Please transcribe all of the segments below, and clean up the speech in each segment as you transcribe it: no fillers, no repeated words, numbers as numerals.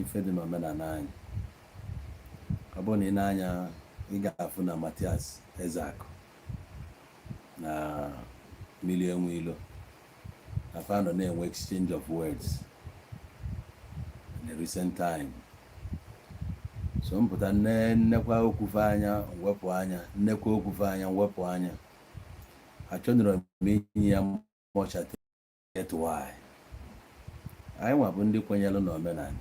Ife dị n'omenala anyị, ọ bụrụ na ị na-anya, ị ga-afụ na Matias Ezeakụ na Mmiri Enwe Ilo na fa nọ na-enwe exchange of words in the recent time. So mpụta nne nnekwa okwufe anya, wepụ anya, nnekwa okwufe anya, wepụ anya. Achọnụrụ m inye ya much attention. Why? Anyị nwa bụ ndị kwenyere n'omenala,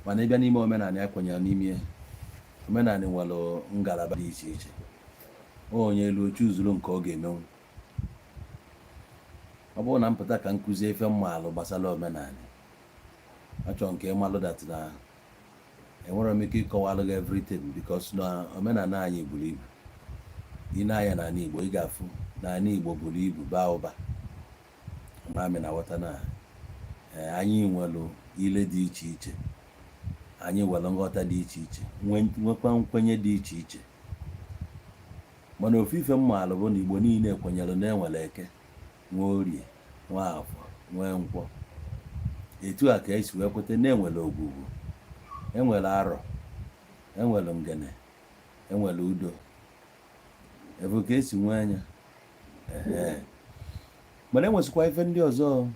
mana ịbịa n'ime omenala ya, kwenyere n'ime ya. Omenala nwere ngalaba dị iche iche. Onye elu oche uzuru nke ọ ga-emenwu. Ọ bụrụ na mpụta ka nkụzi efe mmalụ gbasara omenala, achọrọ nke ịmalụ that na enwere m ike ịkọwalụ gị everything, because na omenala anyị buru ibu. Ị na-anya n'ala Igbo, ị ga-afụ na ala Igbo buru ibu, baa ụba. Mami na ghọta na anyị nwere ile dị iche iche, anyị nwere nghọta dị iche iche, nwekwa nkwenye dị iche iche. Mana ofu ife mmalụ bụ na Igbo niile kwenyere na enwere Eke, nwee Orie, nwee Afọ, nwee Nkwọ. Etu a ka esi wee kweta na enwere Ogwugwu, enwere Arọ, enwere Ngene, enwere Udo. Ebe ka esi nwee anya ehe. Mana enwesịkwa ife ndị ọzọ.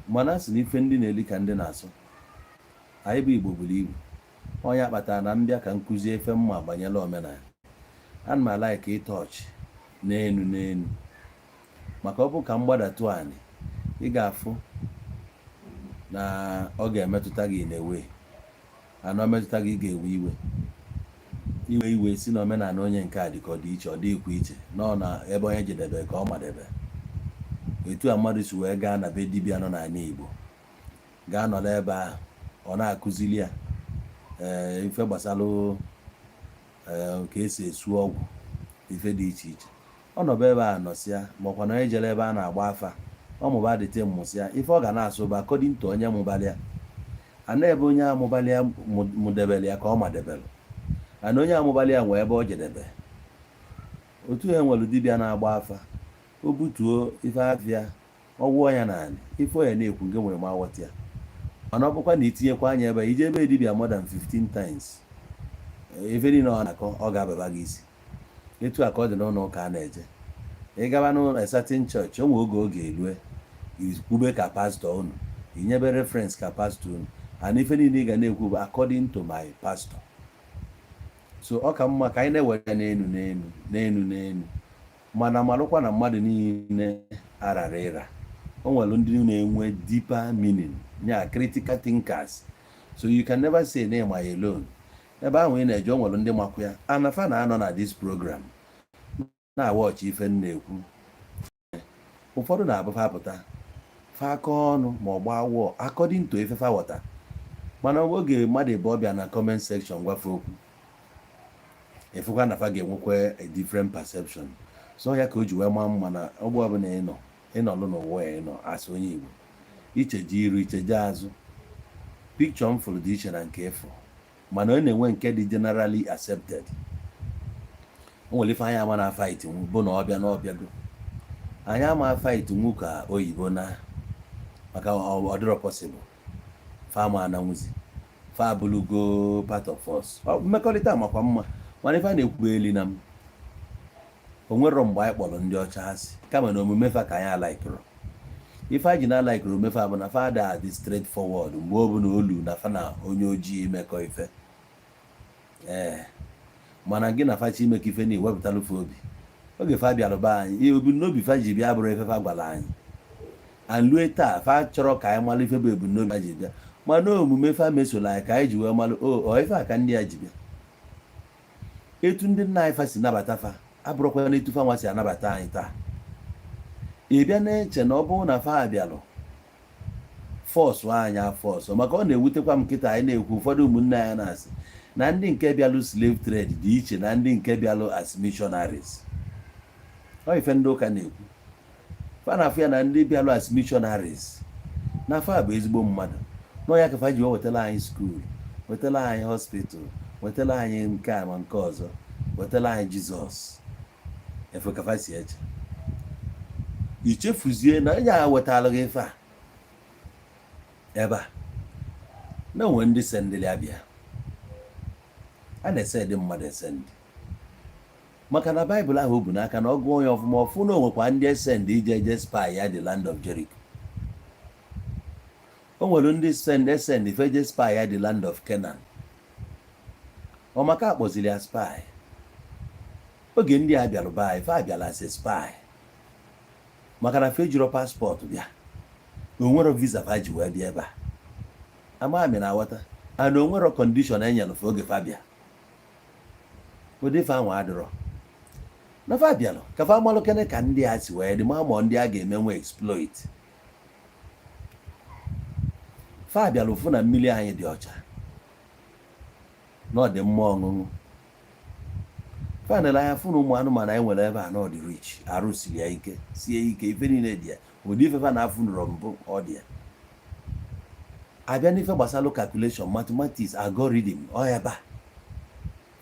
Mana a sị na ife ndị na-eli ka ndị na-asọ. Anyị bụ Igbo buru ibu. Onye kpatara na mbịa ka nkụzi efe mma banyere omenala, ana m a-like ịtọọchị n'enu n'enu, maka ọ bụ ka m gbadatu anị, ị ga-afụ na ọ ga-emetụta gị in a way, ana ọ metụta gị, ị ga-ewe iwe, iwe iwe, si na omenala onye nke a dị ka ọ dị iche. Ọ dịghịkwa iche nọ na ebe onye jedebe ka ọ madebe. Etu a mmadụ si wee gaa na be dibịa nọ n'ala Igbo, gaa nọ n'ebe ahụ, ọ na-akụzili ya ee ife gbasara ee ka esi esu ọgwụ, ife dị iche iche. Ọ nọba ebe a nọsịa, maọkwa na onye jere ebe a na-agba afa, ọ mụba dịte mmụsịa ife ọ ga na-asụ bụ according to onye mụbalị ya. Ana ebe onye amụbalị ya mụdebere ya ka ọ madebere, ana onye amụbalị ya nwee ebe ọ jedebe. Otu e nwere dibịa na-agba afa, o butuo ife afịa, ọ gwụọ ya naanị ife ọ ya na-ekwu nke nwere ma aghọta ya. Mana ọ bụkwa na itinyekwa anya ebe a, ije ebe dibịa more than 15 times, ife niile ọ na-akọ, ọ ga-ababa gị isi. Etu a ka ọ dị n'ụlọ ụka a na-eje. Ị gaba n'ụlọ a certain church, o nwee oge ọ ga-elue, ikwube ka pastọ unu, inyebe reference ka pastọ unu, and ife niile ị ga na-ekwu bụ according to my pastor. So ọ ka mma ka anyị na-ewere ya n'enu n'enu n'enu n'enu. Mana malụkwa na mmadụ niile arara ịra. O nwere ndị na-enwe deeper meaning, ya critical thinkers. So you can never say na ịma ya alone. Ebe ahụ ị na-eje, o nwere ndị makwa ya. Anafa na-anọ na this program na-awọchị ife m na-ekwu. Ụfọdụ na-abụ fa pụta, fa aka ọnụ ma ọ gbaa wọọ according to ife fa ghọta. Mana oge mmadụ ebe ọ bịa na comment section gwafe okwu, ịfụkwa na fa ga-enwekwa a different perception. So ya ka o ji wee maa mma na ọgbọ ọbụla ị nọ, ịnọlụ n'ụwa ya, ịnọ asị onye Igbo, icheje iru, icheje azụ, picture m fụrụ dị iche na nke ịfụ. Mana ọ na-enwe nke dị generally accepted. O nwere ife anyị ama na fight bụ na ọbịa na ọbịago. Anyị ama fight nwu ka oyibo na maka ọ dịrọ possible. Fa ama ananwụzi, fa abụlụgo part of us. Mmekọrịta makwa mma. Mana ife a na-ekwu eli na m, o nwero mgbe anyị kpọrọ ndị ọcha asị, kama na omume fa ka anyị alaikụrụ. Ife anyị ji na alaikụrụ omume fa bụ na fa ada adị straight forward mgbe ọ bụla olu na fa na onye ojii imekọ ife. Ee, mana gị na fachi imekọ ife na iwepụtalụ fa obi. Oge fa bịara be anyị, ihe ebumnobi fa ji bịa bụrụ ife fa gwara anyị. And lue taa, fa chọrọ ka anyị malụ ife bụ ebumnobi fa ji bịa. Mana omume fa mesola anyị ka anyị ji wee malụ o ọ ife a ka ndị a ji bịa. Etu ndị nna anyị fa si nabata fa abụrụkwa na etu fa nwa si anabata anyị taa. Ị bịa na-eche na ọ bụrụ na fa abịalụ force anyị a-force, maka ọ na-ewutekwa m nkịta anyị na-ekwu, ụfọdụ ụmụnne anyị na-asị na ndị nke bịalụ slave trade dị iche na ndị nke bịalụ as missionaries. Ọ ife ndị ụka na-ekwu, fa na-afụ ya na ndị bịalụ as missionaries na fa bụ ezigbo mmadụ nọ ya ka fa ji wee wetara anyị school, wetara anyị hospital, wetara anyị nke a ma nke ọzọ, wetara anyị Jizọs. Efe ka fa si eche, ichefuzie na onye a wetara gị ife a ebe a. Na onwe ndị sendịrị abịa, a na-esendị mmadụ esendị, maka na Baịbụl ahụ o bu n'aka na ọ gụọ ya ọfụma ọfụ na onwekwa ndị esendị ije eje spy ya the land of Jericho. O nwere ndị send esend ife je spy ya the land of Canaan. Ọ maka akpọziri ya spy. Oge ndị a bịara be anyị, fa abịala as a spy, maka na fa ejiro passport bịa, o nwero visa fa ji wee bịa ebe a. Ama amị na aghọta and o nwero condition enyere fa oge fa bịa. Ụdị fa ahụ adịrọ na fa bịalụ ka fa malụ kene ka ndị a si wee dị, ma ma ndị a ga-emenwe exploit. Fa bịalụ fụ na mmiri anyị dị ọcha, na ọ dị mma ọṅụṅụ. Fa nere anya fụ na ụmụ anụmanụ anyị nwere ebe a na ọ dị rich, arụ siri ya ike, sie ike, ife niile dị ya. Ụdị ife fa na-afụ nụrọ mbụ ọ dị ya. Abịa n'ife gbasara calculation, mathematics, algorithm, ọ ebe a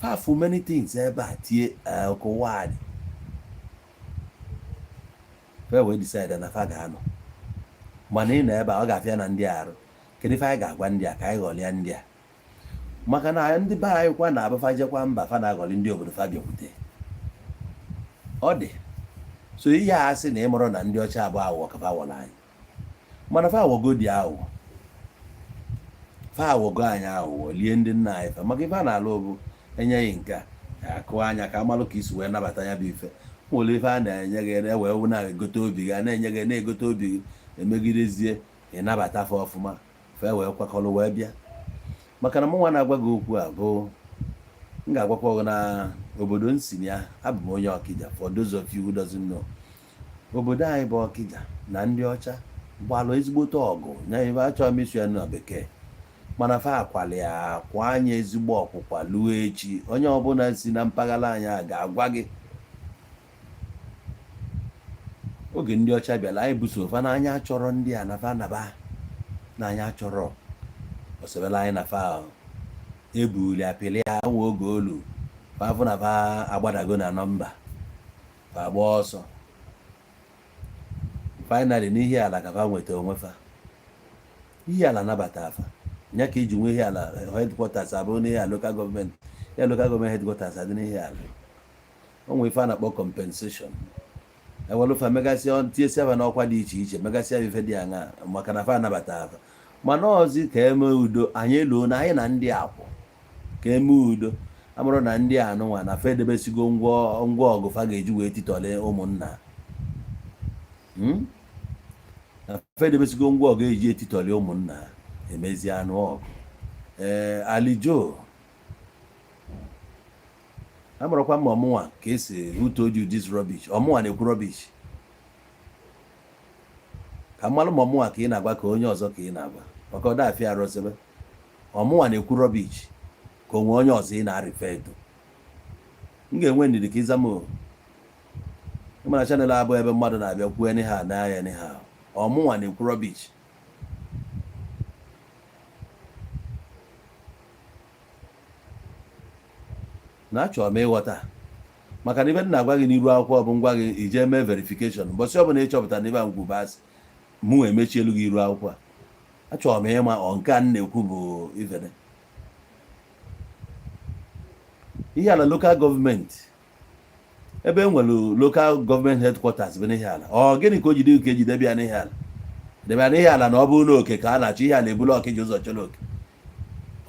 fafụ many things ebe a tie ọkụwa dị fe wee decide na fa ga-anọ. Mana ị nọ ebe a, ọ ga-afịa na ndị arụ. Kedu ife anyị ga-agwa ndị a ka anyị ghọlịa ndị a? Maka na ndị be anyị kwa na-abafa jekwa mba, fa na-aghọlị ndị obodo fa bịakwute. Ọ dị so ihe a sị na ịmụrụ na ndị ọcha abụọ aghụghọ ka fa ghọrọ anyị, mana fa aghọgo dị aghụghọ, fa aghọgo anyị aghụghọ, lie ndị nna anyị fa. Maka ife a na-alụ bụ enyeghị nke a akụ anya ka amalụ ka isi wee nabata ya bụ ife. Nwere ife a na-enye gị ewee na-egote obi gị, a na-enye gị na-egote obi gị, emegidezie ịnabata fa ọfụma, fe wee kwakọrọ wee bịa. Maka na mụnwa na-agwa gị okwu a bụ m ga-agwakwa gị na obodo m si na ya, abụ m onye Ọkịja. For those of you who doesn't know, obodo anyị bụ Ọkịja na ndị ọcha gbalụ ezigbote ọgụ na ebe achọrọ m isu ya na bekee, mana fa akwali ya akwa anyị ezigbo ọkwụkwa luo echi. Onye ọbụla si na mpaghara anyị a ga-agwa gị, oge ndị ọcha bịara, anyị buso fa n'anya chọrọ ndị a na fa naba na anyị achọrọ osebela anyị na fa ebuli apịlị ya nwe oge olu fa afụ na fa agbadago na nọmba, fa gba ọsọ. Finally, n'ihi ala ka fa nweta onwe fa, ihe ala nabata afa ya ka iji nwee ihe ala headquarters abụrụ n'ihe ala local government ya, local government headquarters adị n'ihe ala. O nwee ife a na-akpọ compensation, ewelu fa megasịa, tinyesia fa n'ọkwa dị iche iche, megasịa ife dị aṅa, maka na fa anabata afa. Mana ọzi ka eme udo, anyị eluo na anyị na ndị akwụ ka eme udo, amụrụ na ndị anụnwa na fa edebesigo ngwa ọgụ fa ga-eji wee titọle ụmụnna. Na fa edebesigo ngwa ọgụ eji etitọle ụmụnna, emezi anụ ọgụ. Ee, Alijo, amụrụkwa m ọmụnwa ka esi. Who told you this rubbish? Ọmụnwa na-ekwu rubbish ka mmalụ ma ọmụnwa ka ị na-agwa ka onye ọzọ ka ị na-agwa, maka ọ dafịa arụsịbe. Ọmụnwa na-ekwu rubbish ka onwe onye ọzọ ị na-arịfe eto. M ga-enwe ndidi ka ịza m o. Ịmara channel abụọ ebe mmadụ na-abịa kwuo anyhow n'anya anyhow. Ọmụnwa na-ekwu rubbish. Na achọrọ m ịghọta, maka na ibe m na-agwa gị n'iru akwụkwọ bụ ngwa gị ije mee verification. Mbọsị ọbụla ịchọpụta na ibe a nkwu bụ asị, mụ emechielu gị iru akwụkwọ a. Achọrọ m ịma ọ nke a m na-ekwu bụ ifene ihe ala local government, ebe e nwere local government headquarters bụ n'ihe ala. Ọ gịnị ka o jide ka eji debe ya n'ihe ala, debe ya n'ihe ala? Na ọ bụrụ na oke ka a na-achọ, ihe ala ebulu Ọkịja ụzọ chọrọ oke.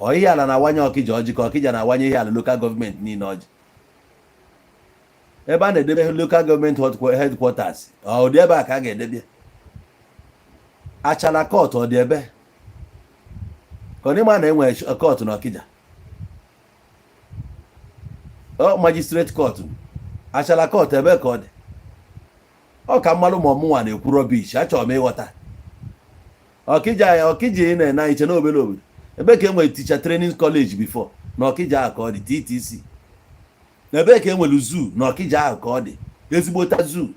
Ọ ihe ala na-awanye Ọkịja ọjị, ka Ọkịja na-awanye ihe ala local government niile ọjị. Ebe a na-edebe local government headquarters, ọ dị ebe a ka a ga-edebe ya? Achala court, ọ dị ebe ka ọ n'ịma na enwere court na Ọkịja? Ọ magistrate court, Achala court, ebe ka ọ dị? Ọ ka mmalụ ma ọmụnwa na-ekwu rubbish. Achọrọ m ịghọta Ọkịja ya. Ọkịja ị na-ene anyị iche na obere obodo. Ebe ka e nwere teacher training college before? Na Ọkịja ahụ ka ọ dị, TTC. Na ebe ka e nwere zoo? Na Ọkịja ahụ ka ọ dị, ezigbota zoo.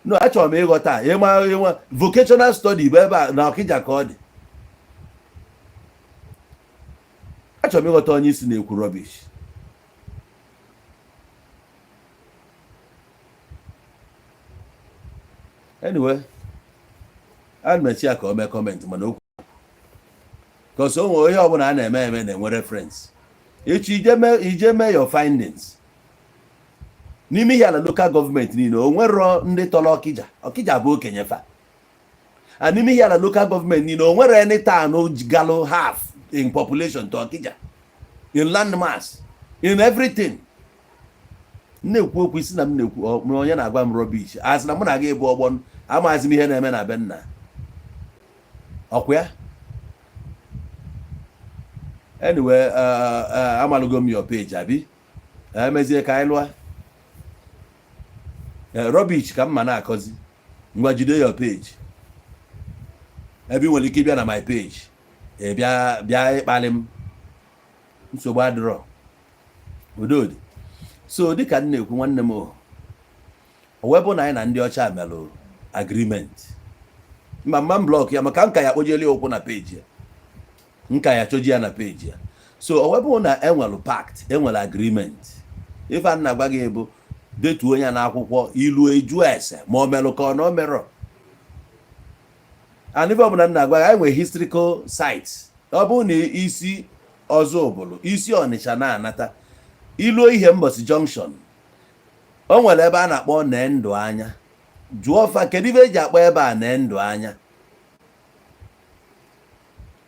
No, achọrọ m ịghọta ịma ịnwa vocational study bụ ebe a na Ọkịja ka ọ dị. Achọrọ m ịghọta onye isi na-ekwu rubbish. Anyway, ana m echi ya ka o mee comment, mana okwu Because o nwere ihe ọbụla a na-eme eme na-enwe reference. Echi ije mee your findings n'ime Ihiala Local Government niile, o nwero ndị tọrọ Ọkịja. Ọkịja bụ okenye fa. And n'ime Ihiala Local Government niile, o nwere any town galụ half in population to Ọkịja, in land mass, in everything. M na-ekwu okwu isi na m na-ekwu onye na-agwa m rubbish, asị na mụ na gị ebu ọgbọ. Amaghịzi m ihe na-eme na be nna ọkwa ya. Anyway, amalụgo m your page. Abi emezie ka anyị lụọ rubbish ka m ma na-akọzi. Ngwa, jide your page. Ebe ị nwere ike ịbịa na my page, ị bịa bịa ịkpali m, nsogbu adịrọ, udo dị. So dịka m na-ekwu, nwanne m, o wee bụ na anyị na ndị ọcha melụ agreement. Mma mma m block ya maka nka ya kpojeli ụkwụ na page ya, nka ya choji ya na page ya. So o wee bụ na enwelu pact, enwere agreement. Ife a na-agwa gị bụ detuo ya n'akwụkwọ, ilu eju ese ma o melụ ka ọ na o merọ. And ife ọbụla m na-agwa gị, anyị nwere historical sites. Ọ bụrụ na isi ọzọ ụbụlụ isi Ọnịcha na-anata iluo ihe Mbọsị Junction, o nwere ebe a na-akpọ Nee Ndụ Anya. Jụọ fa kedu ife eji akpọ ebe a Nee Ndụ Anya.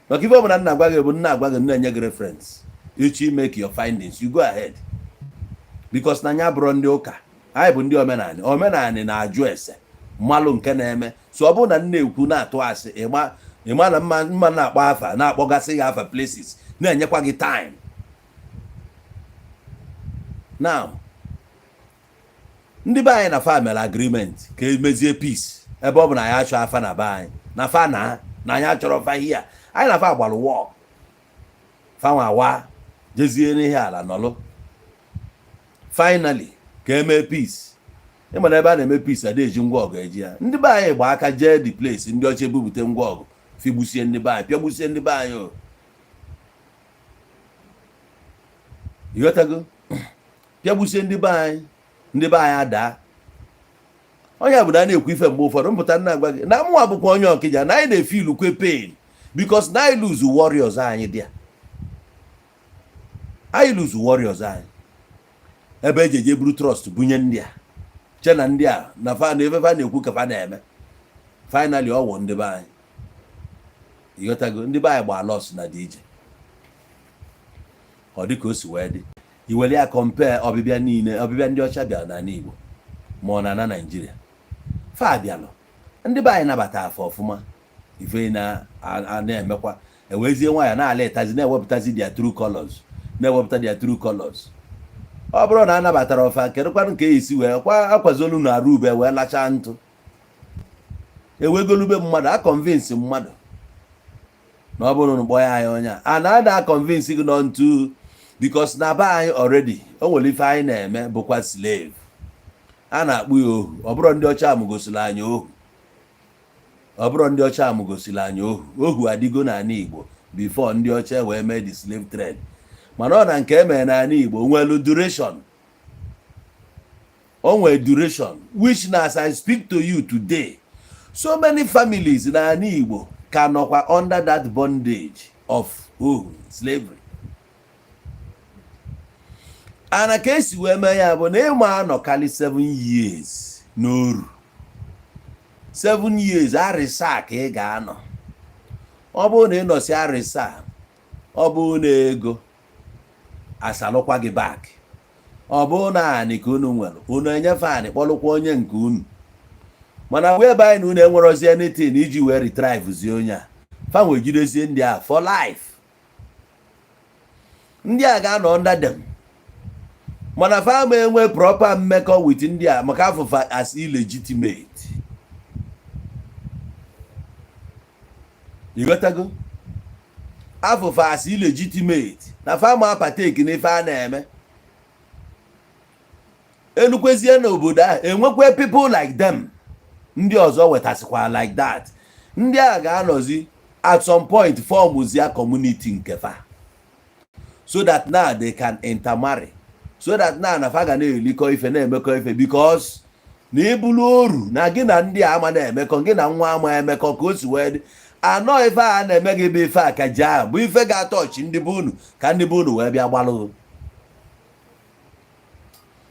Maka ife ọbụla m na-agwa gị bụ nna agwa gị, na-enye gị reference. Echi make your findings, you go ahead, because na anya bụrụ ndị ụka, anyị bụ ndị omenanị. Omenanị na-ajụ ese mmalụ nke na-eme. So ọ bụrụ na m na-ekwu na-atụ asị, ịma ịma na mma mma na-akpọ afa, na-akpọgasị ya afa places, na-enyekwa gị time. Now, ndị be anyị na fa mere agreement ka emezie peace, ebe ọ bụ na anyị achọ afa na be anyị na fa na anyị achọrọ fa hia. Anyị na fa gbalụ wọ fanwa wa jezie n'ihe ala nọlụ. Finally, ka emee peace. Ịma na ebe a na-eme peace, ada eji ngwa ọgụ eji ya. Ndị be anyị gba aka jee the place, ndị ọcha ebupụta ngwa ọgụ, figbusie ndị be anyị, pịagbusie ndị be anyị. O ịghọtago? Pịagbusie ndị be anyị, ndị be anyị adaa. Onye bụ na a na-ekwu ife mgbe ụfọdụ mpụta nna agwa gị na mụnwa bụkwa onye Ọkịja, na anyị na-efeel kwe pain because na anyị lose warriors anyị dị anyị lose warriors anyị, ebe eji eje buru trust bunye ndị a, che na ndị a na fa na ebe fa na-ekwu ka fa na-eme. Finally, ọ wụ ndị be anyị. Ịghọtago? Ndị be anyị gba loss na dị ije. Ọ dị ka o si wee dị, iwere ya compare ọbịbịa niile, ọbịbịa ndị ọcha bịara n'ala Igbo ma ọ na na Naijiria. Fa bịalụ, ndị be anyị nabata afọ ọfụma. Ife na a na-emekwa, ewezie nwayọ na-ala ịtazi, na-ewepụtazi their true colors, na-ewepụta their true colors. Ọ bụrụ na a nabatara ọfa, kedụkwanụ ka esi wee kwa akwazolu na arụ ube wee lachaa ntụ, ewegolube mmadụ, a convince mmadụ na ọ bụrụ na kpọọ ya anyị onye a na-ada convince gị nọ ntu, because na be anyị already o nwere ife anyị na-eme bụkwa slave a na-akpụ ya ohu. Ọ bụrụ ndị ọcha amụgosiri anyị ohu, ọ bụrụ ndị ọcha amụgosiri anyị ohu, ohu adịgo n'ala Igbo before ndị ọcha wee mee the slave trade. Mana ọ na nke emere n'ala Igbo nwelu duration, o nwere duration, which na as I speak to you today, so many families n'ala Igbo ka nọkwa under that bondage of ohu, slavery. Ana ka esi wee mee ya bụ na ịma anọkarị 7 years n'oru, 7 years arịsa ka ị ga-anọ. Ọ bụrụ na ị nọsi arịsa, ọ bụrụ na ego asalụkwa gị back, ọ bụrụ na anị ka unu nwere, unu enyefe anị, kpọlụkwa onye nke unu. Mana wee ebe anyị na unu enwerozi anything iji wee retrieve zie onye a, fanwe jidezie ndị a for life. Ndị a ga-anọ under them, mana fa ma enwe proper mmekọ with ndị a maka afụfa as illegitimate. Ịghọtago? Afụfa as illegitimate na fa ma partake n'ife a na-eme. Elukwezie n'obodo ahụ, enwekwe people like them, ndị ọzọ wetasịkwa like that. Ndị a ga-anọzi at some point formzia community nke fa, so that now they can intermarry, so that now na fa ga na-elikọ ife, na-emekọ ife, because na ibulu oru na gị na ndị a ama na-emekọ, gị na nwa ama emekọ ka o si wee dị. Anọ ife a na-eme gị bụ ife akaja ahụ, bụ ife ga-atọ ọchị ndị be unu, ka ndị be unu wee bịa gbalụ.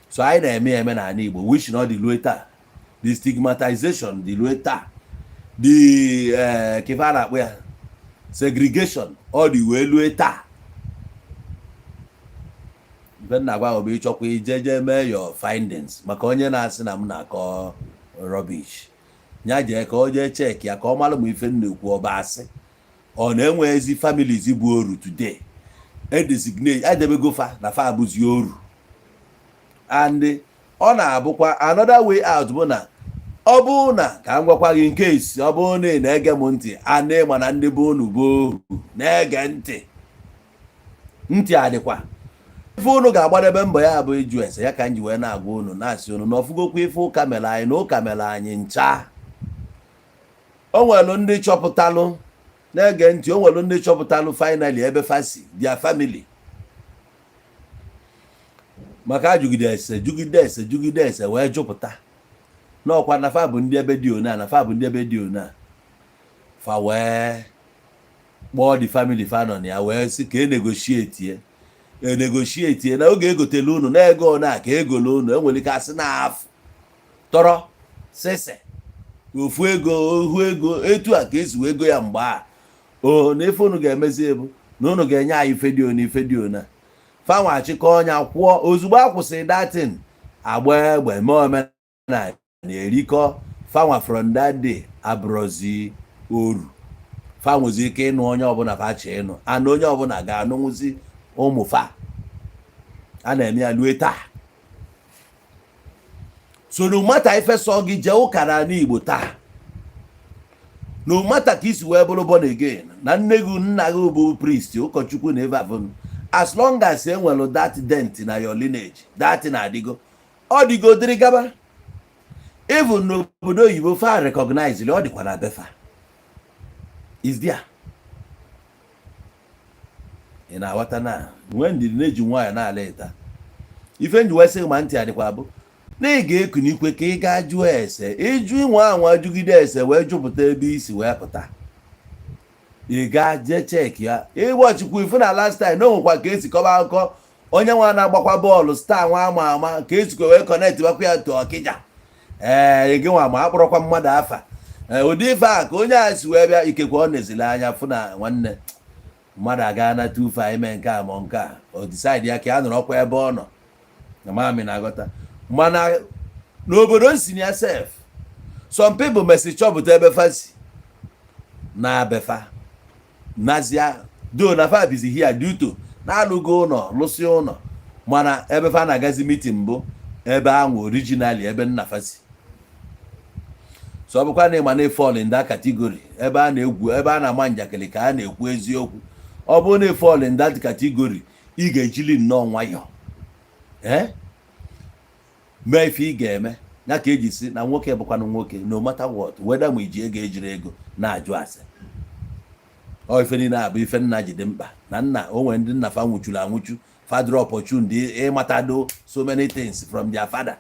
So anyị na-eme ya eme n'ala Igbo, which na ọ dị lue taa. The stigmatization dị lue taa, the kefe a na-akpọ ya segregation, ọ dị wee lue taa. Ife nna gwa bụ, ịchọkwa ijeje mee your findings, maka onye na-asị na m na-akọ rubbish, ya jee ka o jee check ya, ka ọ mara ma ife m na-ekwu ọ bụ asị. Ọ na-enwe ezi families bụ oru today, edesignate edebego fa na fa abụzi oru. And ọ na-abụkwa another way out bụ na ọ bụrụ na, ka m gwakwa gị nke esi, ọ bụrụ na ị na-ege m ntị, a na-ịma na ndị bụ unu bụ ohu na-ege ntị, ntị adịkwa. Ife unu ga-agbadebe mbọ ya bụ ịjụ ese ya, ka m ji wee na-agwa unu, na-asị unu na ọfụgokwa ife ụka mere anyị, na ụka mere anyị ncha. O nwere ndị chọpụtalụ na-ege ntị, o nwere ndị chọpụtalụ finally ebe fasi, their family, maka ajụgide ese, jụgide ese, jụgide ese, wee jụpụta n'ọkwa na fa bụ ndị ebe dị ona, na fa bụ ndị ebe dị ona. Fa wee kpọọ the family fa nọ na ya, wee sị ka e negotiate ye, e negotiate na oge egotelu unu na ego na ka egolu unu. Enwere ike asị na afụ tọrọ sịsị ofu ego, ohu ego, etu a ka esi wee go ya mgbe a. O na ife unu ga-emezi ebu na unu ga-enye anyị ife dị ona, ife dị ona. Fanwa achịkọ ọnya kwụọ. Ozugbo a kwụsịrị datin, agba egbe, mee omenala na-erikọ fanwa. From that day abụrọzi oru. Fa nwezi ike ịnụ onye ọbụla fa chọ ịnụ, ana onye ọbụla ga-anụnwụzi ụmụ fa. A na-eme ya lue taa. So no matter ife sọ gị jee ụka n'ala Igbo taa, no matter ka isi wee bụrụ born again, na nne gị, nna gị bụ priest, ụkọchukwu na ebe afọ, as long as e nwere that dent na your lineage, that na adịgo, ọ dịgo dịrị gaba. Even n'obodo oyibo, fa recognize ọ dịkwa na befa is there. Ị na-aghọta na nwee ndidi na-eji nwayọ na-ala ịta ife nji wee sị ma ntị adịkwa bụ na ị ga-eku n'ikwe ka ị gaa jụọ ese, ịjụ inwe anwa, jụgide ese wee jụpụta ebe isi wee pụta. Ị gaa jee check ya, ịgbọchikwa ifu na last time na onwekwa ka esi kọba akụkọ onye nwa na-agbakwa bọọlụ, star nwa ama ama, ka esikwa wee connect bakwa ya to Ọkịja. Ee, gị nwa ma akpọrọkwa mmadụ afa. Ee, ụdị ife a ka onye a si wee bịa, ikekwe ọ nezili anya fụ na nwanne mmadụ aga na tufe ime nke a ma nke a, o decide ya ka ya nọrọkwa ebe ọ nọ na mami na-aghọta. Mana n'obodo nsi ya sef, some people mesi chọpụta ebe fa si na befa nazia do na fa bizi here due to na-alụgo ụlọ, lụsị ụlọ, mana ebe fa na-agazi meeting bụ ebe ahụ originally ebe nna fa si. So ọ bụkwa na ịma na fall in that category, ebe a na-egwu, ebe a na-ama njakịrị ka a na-ekwu eziokwu, ọ bụrụ na fall in that category, ị ga-ejili nnọọ nwayọọ ee mee ife ị ga-eme ya. Ka eji si na nwoke bụkwanụ nwoke, no matter what, whether ma iji ego, ejiri ego na-ajụ ase. Ọ ife niile a bụ ife nna ji dị mkpa na nna. O nwere ndị nna fa nwụchuru anwụchu, father opportunity ịmatado so many things from their father.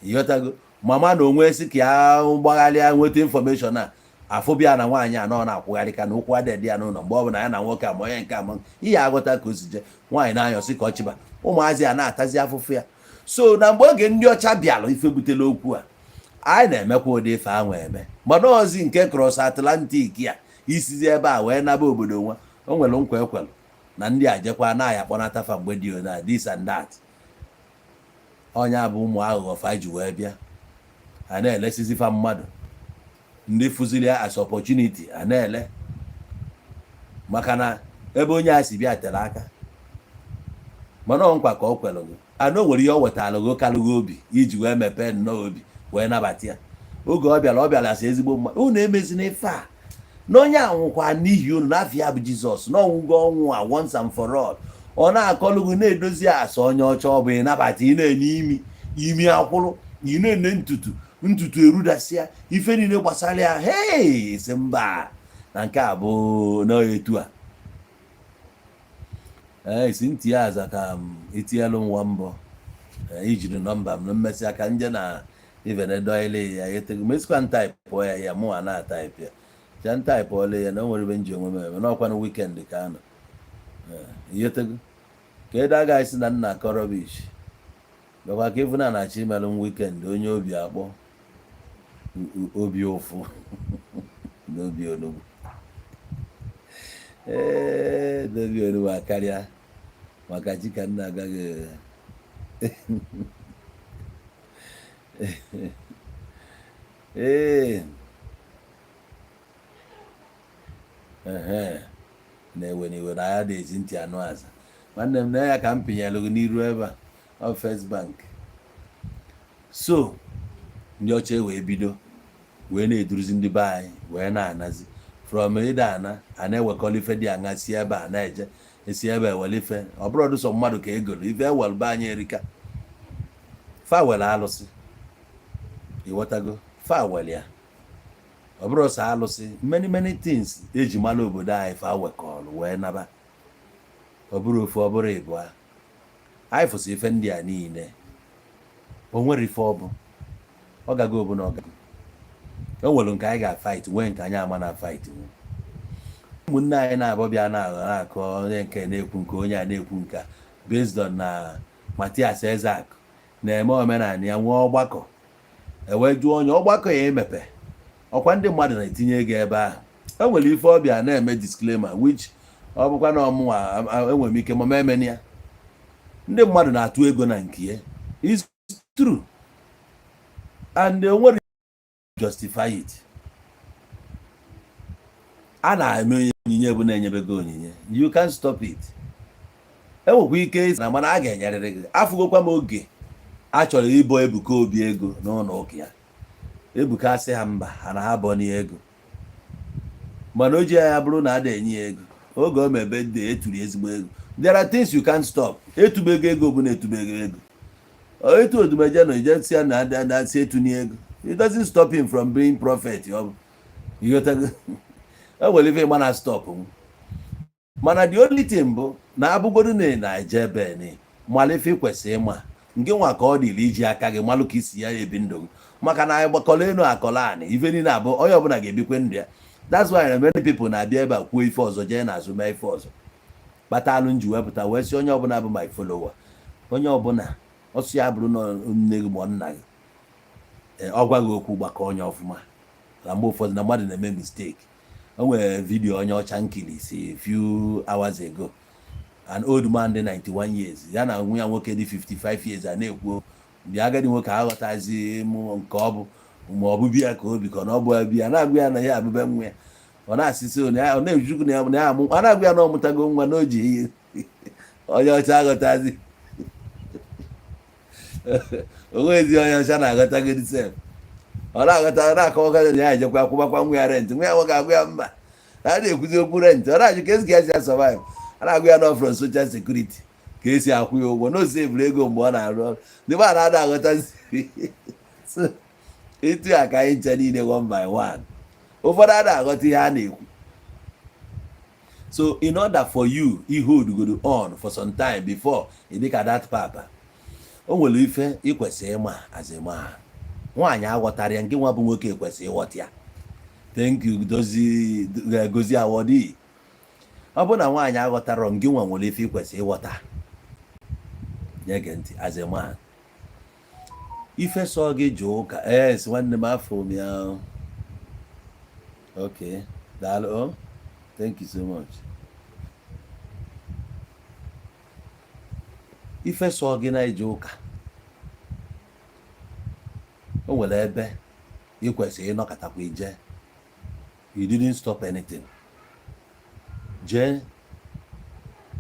Ịghọtago? Mama na onwe si ka ya gbagharịa nweta information a, afụbịa na nwaanyị a nọ na-akwụgharị ka na ụkwụ adịdị ya n'ụlọ mgbe ọ bụla ya na nwoke a ma onye nke ama ihe aghọta ka o si jee nwaanyị na-anyọsị ka ọ chịba ụmụazị a na-atazi afụfụ ya. So na mgbe oge ndị ọcha bịalụ, ife butela okwu a, anyị na-emekwa ụdị ife ahụ eme, mana ozi nke cross Atlantic ya isizi ebe a wee naba obodo nwa. O nwere nkwa ekwelụ na ndị a jekwa na ya kpọnatafa mgbe dị na this and that. Onye bụ ụmụ aghụghọ fa ji wee bịa, a na-elesizi fa mmadụ ndị fụziri ya as opportunity a na-ele, maka na ebe onye a si bịa tere aka. Mana ọ nkwa ka ọ kwelụ gị ana, o nwere ihe ọ wetara gị kalụghị obi iji wee mepee nnọọ obi wee nabata ya. Oge ọ bịara, ọ bịara asị ezigbo mmadụ unu emezina ife a, na onye a nwụkwa n'ihi unu, n'afọ ya bụ Jizọs, na ọnwụgo ọnwụ a once and for all. Ọ na-akọlụ gị, na-edozi asa onye ọcha, ọ bụ ịnabata, ị na-enye imi imi akwụrụ, ị na-ene ntutu ntutu erudasịa, ife niile gbasara ya. Hei, si mba, na nke a bụ n'etu a. Ee, si ntị ya aza ka m etinyelu nwa mbọ ijiri nọmba m na mmesị aka nje na ivenedoile ya etego mesikwa m type ya, ya mụnwa na-a type ya. Cha ntaịpụ ọla ya na o nwere ebe m ji onwe m eme n'ọkwanụ weekend ka anọ ihetego ka ede agaghị sị na nna akọ rubbish. Bịakwa ka ịfụ na na-achọ imelụ m weekend, onye obi akpọ obi ụfụ n'obi onugbu. Ee, n'obi onugbu akarịa maka chi ka nna agaghị. Ee, ehe, na-ewe n'iwe na ya na-ezi ntị anụ aza. Nwanne m, na ya ka m pinyelụ gị n'iru ebe a, ọ First Bank. So ndị ọcha wee bido wee na-eduruzi ndị be anyị wee na-anazi from ịda ana a na-ewekọrọ ife dị aṅa, si ebe a na-eje, esi ebe ewere ife. Ọ bụrụ sọ mmadụ ka egolo ife ewere be anyị erika. Fa were alụsị, ịghọtago? Fa were ya. Ọ bụrụ sọ alụsị, many many things eji mara obodo anyị fa wekọrọ wee naba. Ọ bụrụ ofu, ọ bụrụ ịbụa, anyị fụsị ife ndị a niile. O nwere ife ọ bụ ọ gago obu na ọ gago. O nwere nke anyị ga-fight, nwee nke anyị ama na fight. Nwe ụmụnne anyị na-abọ bịa na-akọ, onye nke na-ekwu nke, onye a na-ekwu nke a, based on na Matias Ezeaku na-eme omenala ya, nwee ọgbakọ, ewee jụọ onye ọgbakọ ya emepe ọkwa ndị mmadụ na-etinye ego ebe ahụ. E nwere ife ọbịa na-eme disclaimer, which ọ bụkwa na ọmụnwa enwere m ike ma emeni ya. Ndị mmadụ na-atụ ego na nke ya is true and o nwere justify it. A na-eme onyinye bụ na-enyebego onyinye, you can't stop it. Enwekwa ike na mana a ga-enyerịrị gị. Afụgokwa m oge a chọrọ ịbọ Ebuka Obi ego n'ụlọ ụka ya. Ebuka asị ha mba, ha na ha bọ ego, mana o ji ya bụrụ na a na-enye ya ego oge o mebe dị eturu ezigbo ego. There are things you can't stop. Etubego ego bụ na etubego ego. Etu Odumeje nọ ije si ya na na-asị etunye ego, it doesn't stop him from being prophet. Ọ bụ ịghọtago? E nwere ife ịgba na stop m, mana the only thing bụ na abụgodu na ị na-eje ebe ni malụ ife ị kwesịrị ịma nke nwa ka ọ dịrị iji aka gị malụ ka isi ya ebi ndụ gị, maka na anyị gbakọrọ elu akọrọ anị ife niile abụ onye ọbụla ga-ebikwe ndụ ya. That's why many people na-abịa ebe a kwuo ife ọzọ, jee n'azụ mee ife ọzọ. Kpata alụ nji wepụta wee sị onye ọbụla bụ my follower, onye ọbụla ọsọ ya bụrụ na nne gị ma nna gị, ọ gwa gị okwu, gbakọ onye ọfụma na mgbe ụfọdụ na mmadụ na-eme mistake. O nwere video onye ọcha nkiri si few hours ago, an old man dị 91 years, ya na nwa ya nwoke dị 55 years a na-ekwu. Mgbe agadi nwoke aghọtazi m nke ọ bụ ma ọ bụ biya ka obi ka na ọ bụ biya na-agụ ya na ya abụbe nwa ya, ọ na-asịsị ọ na-ejukwu na ya na ya amụ, a na-agụ ya na ọ mụtago nwa na o ji ihe. Onye ọcha aghọtazi onwezi onye ọcha na-aghọtagodi sef. Ọ na-aghọta, ọ na-akọwa na ya ejekwa akwụbakwa nwa ya rent. Nwa ya nwoke agụ ya mba, na a na-ekwuzi okwu rent. Ọ na-ajụ ka esi ka esi survive. A na-agụ ya nọ from social security ka esi akwụ ya ụgwọ, na o sevuru ego mgbe ọ na-arụ ọrụ. Ndị be a na-ada aghọtazi. So etu a ka anyị ncha niile, one by one, ụfọdụ ada aghọta ihe a na-ekwu. So in order for you i hold godo on for some time before ị dịka that papa, o nwere ife ị kwesịrị ịma as a man. Nwaanyị aghọtara ya, nke nwa bụ nwoke kwesịrị ịghọta ya. Thank you. Dozi gozi awọdi. Ọ bụ na nwaanyị aghọtara, ngị nwa nwere ife ị kwesịrị ịghọta. Nye ntị as a man, ife sọ gị jụọ ụka es. Nwanne m, afọ m ya. Okay, daalụ. Oh, thank you so much. Ife sọ gị na ije ụka, o nwere ebe ị kwesịrị ịnọkọtakwa ije. You didn't stop anything. Jee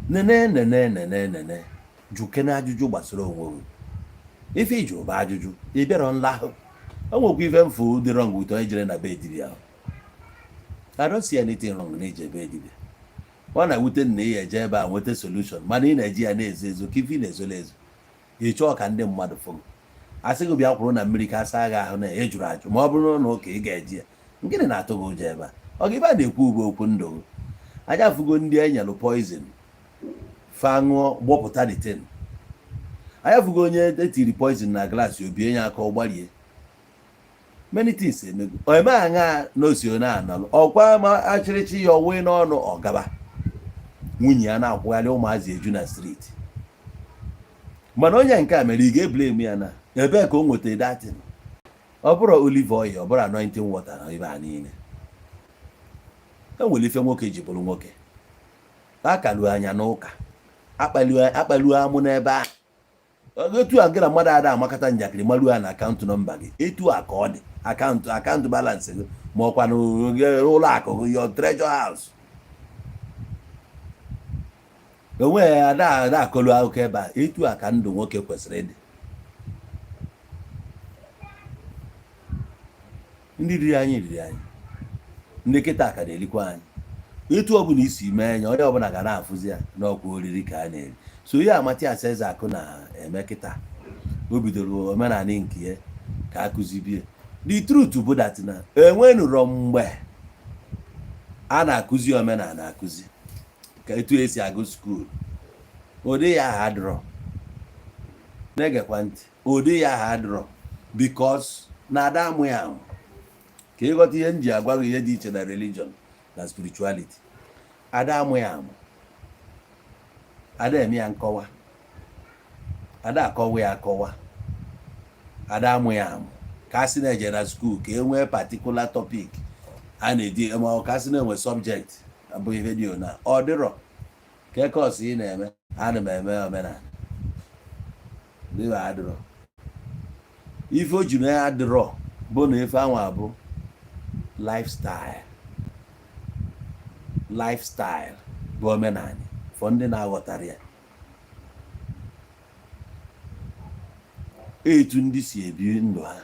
nene nene nene nene, jukene ajụjụ gbasara onwe gị. Ife ị jụrụ bụ ajụjụ ị bịara nlahụ. O nwekwa ife mfu dị wrong with onye jere na be dibịa ahụ. I don't see anything wrong na ije be dibịa. Ọ na-ewute na ị eje ebe a nweta solution, mana ị na-eji ya na-ezo ezo ka ife ị na-ezola ezo. Ị chọọ ka ndị mmadụ fụ gị, asị gị bịa kwụrụ na mmiri ka asa gị ahụ na ị jụrụ ajụ. Ma ọ bụrụ na ụka ị ga-eji ya, gịnị na-atụ gị ụjọ ebe a? Ọ ga ibe a na-ekwu ugbo okwu ndụ gị. Anya afụgo ndị enyelụ poison fa ṅụọ gbọpụta the thing. Anya afụgo onye etiri poison na glass, obie ya aka, ọ gbarie. Many things emego. O eme aṅa na osi na analụ ọkwa ma achịrịchị ya ọwee n'ọnụ ọgaba nwunye ya na-akwụgharị ụmụazị eju na street. Mana onye nke a mere, ị ga-eblame ya na ebee ka o nwetara datin? Ọ bụrụ olive oil, ọ bụrụ anointing water na ibe a niile, e nwere ife nwoke ji bụrụ nwoke. Akalu anya n'ụka, akpaluo amụ n'ebe ahụ. Etu a gị na mmadụ ada amakata njakịrị maluo ya na account number gị, etu a ka ọ dị account balance gị, ma ọkwa n'ụlọ akụ gị, your treasure house. Onwe ada ada akọlu akụkọ ebe a. Etu a ka ndụ nwoke kwesịrị ịdị. Ndị riri anyị riri anyị, ndị kịta ka na-erikwa anyị. Etu ọbụla isi mee ya, onye ọbụla ga na-afụzi ya n'ọkwa oriri ka a na-eri. So ihe Mathias Ezeaku na-eme kịta, o bidoro omenala nke ya ka akụzibie. The truth bụ that na enwenụrọ mgbe a na-akụzi omenala akụzi ka etu esi agụ school. Ụdị ya ha adịrọ. Na-egekwa ntị, ụdị ya ha adịrọ, because na ada amụ ya amụ. Ka ịghọta ihe m ji agwa gị, ihe dị iche na religion na spirituality, ada amụ ya amụ, ada eme ya nkọwa, ada akọwa ya akọwa. Ada amụ ya amụ ka a sị na-eje na school ka e nwee particular topic a na-eji, ma ọ ka a sị na-enwe subject abụghị ihe dị na ọ dịrọ. Ka course ị na-eme, ana m eme omenala dịba adịrọ. Ife o ji mee adịrọ bụ na ife anwa bụ lifestyle. Lifestyle bụ omenala for ndị na-aghọtara ya, etu ndị si ebi ndụ ha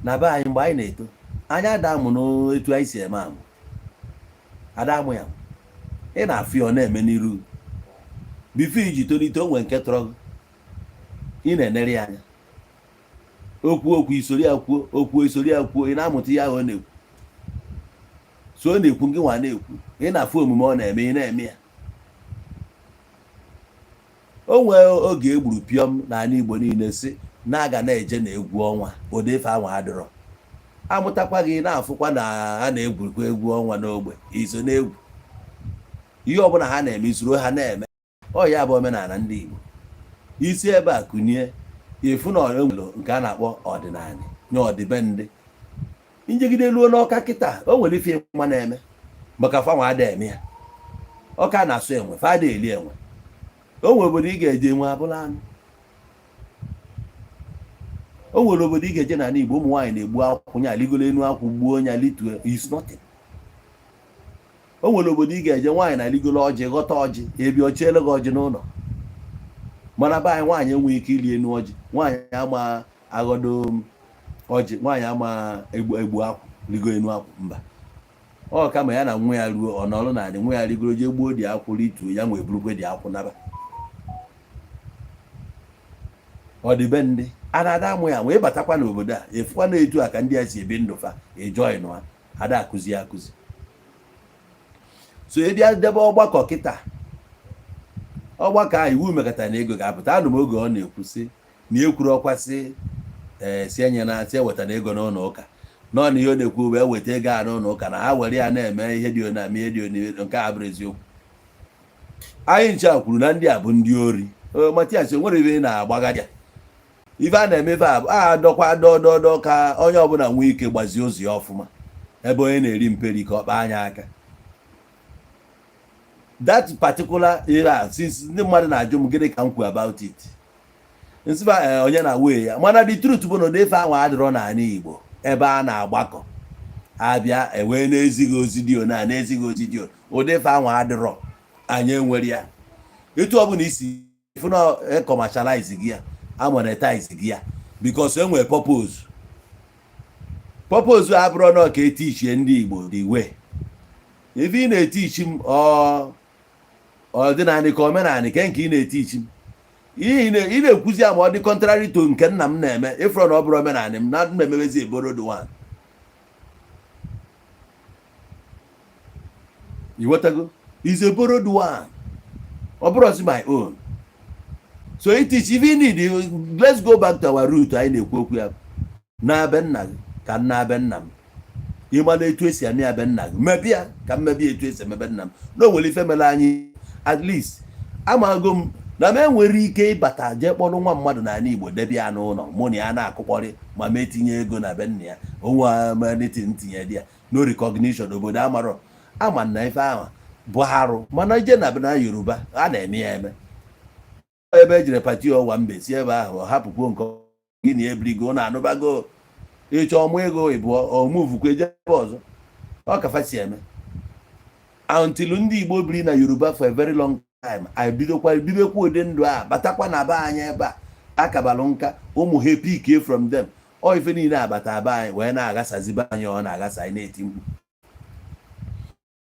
na be anyị. Mgbe anyị na-eto, anyị ada amụ n'etu anyị si eme amụ, ada amụ ya. Ị na-afụ ya, ọ na-eme n'iru before iji tolite. O nwere nke tọrọ gị, ị na-enere ya anya. Okwu okwu isoro ya kwuo, okwu isoro ya kwuo. Ị na-amụta ihe ahụ ọ na-ekwu. So ọ na-ekwu, gị nwa na-ekwu. Ị na-afụ omume ọ na-eme, ị na-eme ya. O nwee oge e gburu pịọm n'ala Igbo niile, si na aga na-eje na egwu ọnwa. Ụdị ife ahụ adịrọ. Amụtakwa gị na-afụkwa na a na-egwurukwa egwu ọnwa n'ogbe, iso na-egwu ihe ọbụla ha na-eme, isoro ha na-eme. Ọ ya bụ omenala ndị Igbo. Isi ebe a kunie, efu na enwere nke a na-akpọ ọdịnala nye ọdịbendị. Njegide ruo n'Ọka kịta, o nwere ife ịma na-eme maka fanwa ada eme ya. Ọka na-asụ enwe, fa ada eli enwe. O nwere obodo ị ga-eje, enwe abụla anụ. O nwere obodo ị ga-eje n'ala Igbo, ụmụ nwaanyị na-egbu akwụ nya, ligolo enu akwụ, gbuo nya, litue, is nothing. O nwere obodo ị ga-eje, nwaanyị na-aligolo ọjị, ghọta ọjị, ebi ọchiele gị ọjị n'ụlọ. Mana be anyị, nwaanyị enweghị ike ili enu ọjị, nwaanyị ama aghọdo ọjị, nwaanyị ama egbu egbu akwụ, ligo enu akwụ, mba. Ọ kama ya na nwa ya ruo, ọ nọrọ naanị nwa ya rigoro jee gbuo dị akwụ, rituo ya, nwe burukwe dị akwụ naba. Ọdịbendị a na-ada amụ ya. Wee batakwa n'obodo a, efukwa na etu a ka ndị a si ebi ndụ fa, ejoin ha, ada akụzi akụzi. So ị bịa debe ọgbakọ kịta, ọgbakọ ahụ iwu mekọtara na ego ga-apụta. Anụ m oge ọ na-ekwu sị na ekwuru ọkwa sị ee, si enye na si eweta na ego n'ụlọ ụka nọ, na ihe ọ na-ekwu bụ eweta ego a n'ụlọ ụka na ha were ya na-eme ihe dị ona eme ihe dị ona. Nke a bụrụ eziokwu. Anyị nche a kwuru na ndị a bụ ndị ori. Matias, o nwere ibe ị na-agbagharị ya. Ife a na-eme ife a bụ a dọkwa dọdọdọ ka onye ọbụla nwee ike gbazie ụzọ ya ọfụma. Ebe onye na-eri mperi ka ọ kpaa anya aka. That particular era, since ndị mmadụ na-ajụ m gịnị ka m kwu about it, nsịba onye na-awe ya. Mana the truth bụ na ụdị ife ahụ adịrọ n'ala Igbo. Ebe a na-agbakọ abịa ewee na-ezighị ozi dị ona na-ezighị ozi dị ụdị ife ahụ adịrọ. Anyị enwere ya. Etu ọbụla isi fụ na e commercialize gị ya, a monetize gị ya, because enwere purpose. Purpose abụrụ na ka etichie ndị Igbo the way ife ị na-etichi m ọdịnala ka omenala ke nke ị na-etichi m. Ihe ị na-ekwuzi ya, ma ọ dị contrary to nke nna m na-eme, ịfụrụ na ọ bụrụ omenala m na m emebezi borrowed one. Iwetago is a borrowed one, ọ bụrụzi my own. So it is, if you need, let's go back to our root. Anyị na-ekwu okwu ya. Na be nna gị ka nna be nna m. Ịmala etu esi eme ya be nna gị, mebie ya ka m mebie etu esi emebe nna m. Na o nwere ife mere anyị. At least amago m na m enwere ike ịbata jee kpọrọ nwa mmadụ n'ala Igbo, debe ya n'ụlọ, mụ na ya na-akụkpọrị, ma m etinye ego na be nna ya, onwe anything ntinye dị ya, no recognition, obodo amarọ ama na ife ahụ bụ arụ. Mana ije na Yoruba, a na-eme ya eme. Ebe ejire party ọwa mbe si ebe ahụ, ọ hapụkwuo nke gị na ebirigo na anụbago ịchọ ọmụ ego ịbụọ ọmụvukwa eje ebe ọzọ. Ọ kafa si eme until ndị Igbo biri na Yoruba for a very long time, anyị bidokwa bibekwa ụdị ndụ a, batakwa na be anyị ebe a, akabalụ nka ụmụ ha pick from them. Ọ ife niile abata be anyị wee na-aghasazi be anyị. Ọ na-aghasa anyị, na-eti mkpu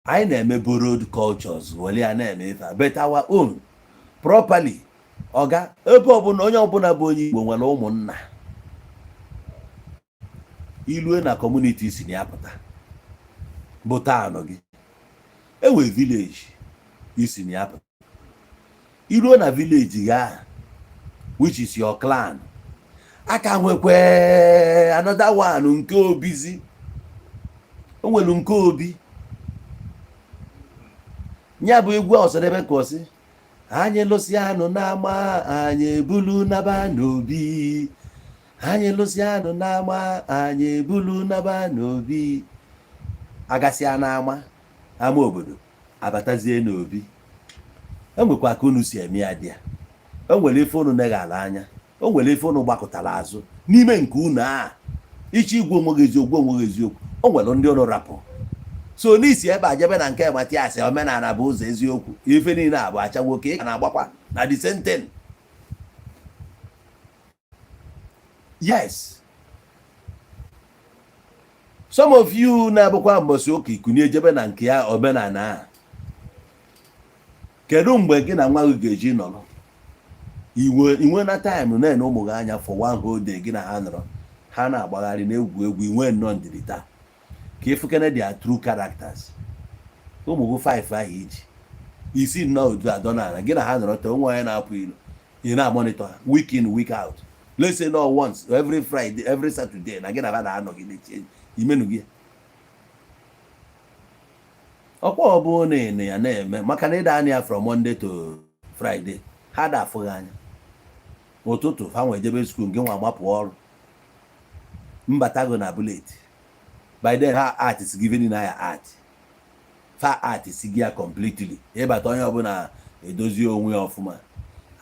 anyị na-eme borrowed cultures were ya na-eme ife a, but our own properly. Ọga, ebe ọbụla onye ọbụla bụ onye Igbo nwere ụmụnna. Ilue na community si na ya pụta bụ town gị, enwe village isi na ya pụta. Iruo na village gị ahụ, which is your clan, aka nwekwe another one nke obizi o nwere nke obi ya bụ egwu ọsọdebe ka ọsị anyị lụsị anụ n'ama, anyị ebulu naba n'obi. Anyị lụsị anụ n'ama, anyị ebulu naba n'obi. Agasịa n'ama, ama obodo, abatazie n'obi. Enwekwa ka unu si eme ya dị ya. O nwere ife unu neghala anya, o nwere ife unu gbakọtara azụ n'ime nke unu a. Iche igwe onwe gị eziokwu, onwe gị eziokwu, o nwere ndị unu rapụ so n'isi ebe a jebe na nke Matias. Omenala bụ ụzọ eziokwu. Ife niile a bụ acha nwoke ị ka na-agbakwa na the same thing. Yes, some of you na-abụkwa mbọsị ụka ikunye ejebe na nke ya. Omenala a, kedu mgbe gị na nwa gị ga-eji nọrọ inwe na time na-ene ụmụ gị anya for one whole day? Gị na ha nọrọ, ha na-agbagharị na-egwu egwu, inwe nnọọ ndidi taa ka ịfụkene their true characters. Ụmụ gị 5 ahụ iji isi nnọọ otu adọ n'ala, gị na ha nọrọ taa, onwe onye na-apụ ilo, ị na-amonitor ha week in, week out. Let's say no, once every Friday, every Saturday na gị na ha na-anọgide imenu gị ọkwa. Ọ bụ na ị na ya na-eme maka na ịda anya ya from Monday to Friday, ha da afụ gị anya. Ụtụtụ ha nwe jebe school, nke nwa mapụ ọrụ, mbatago na bullet. By then ha art is given na ya art fa art si gị ya completely. Ịbata, onye ọbụla edozie onwe ya ọfụma.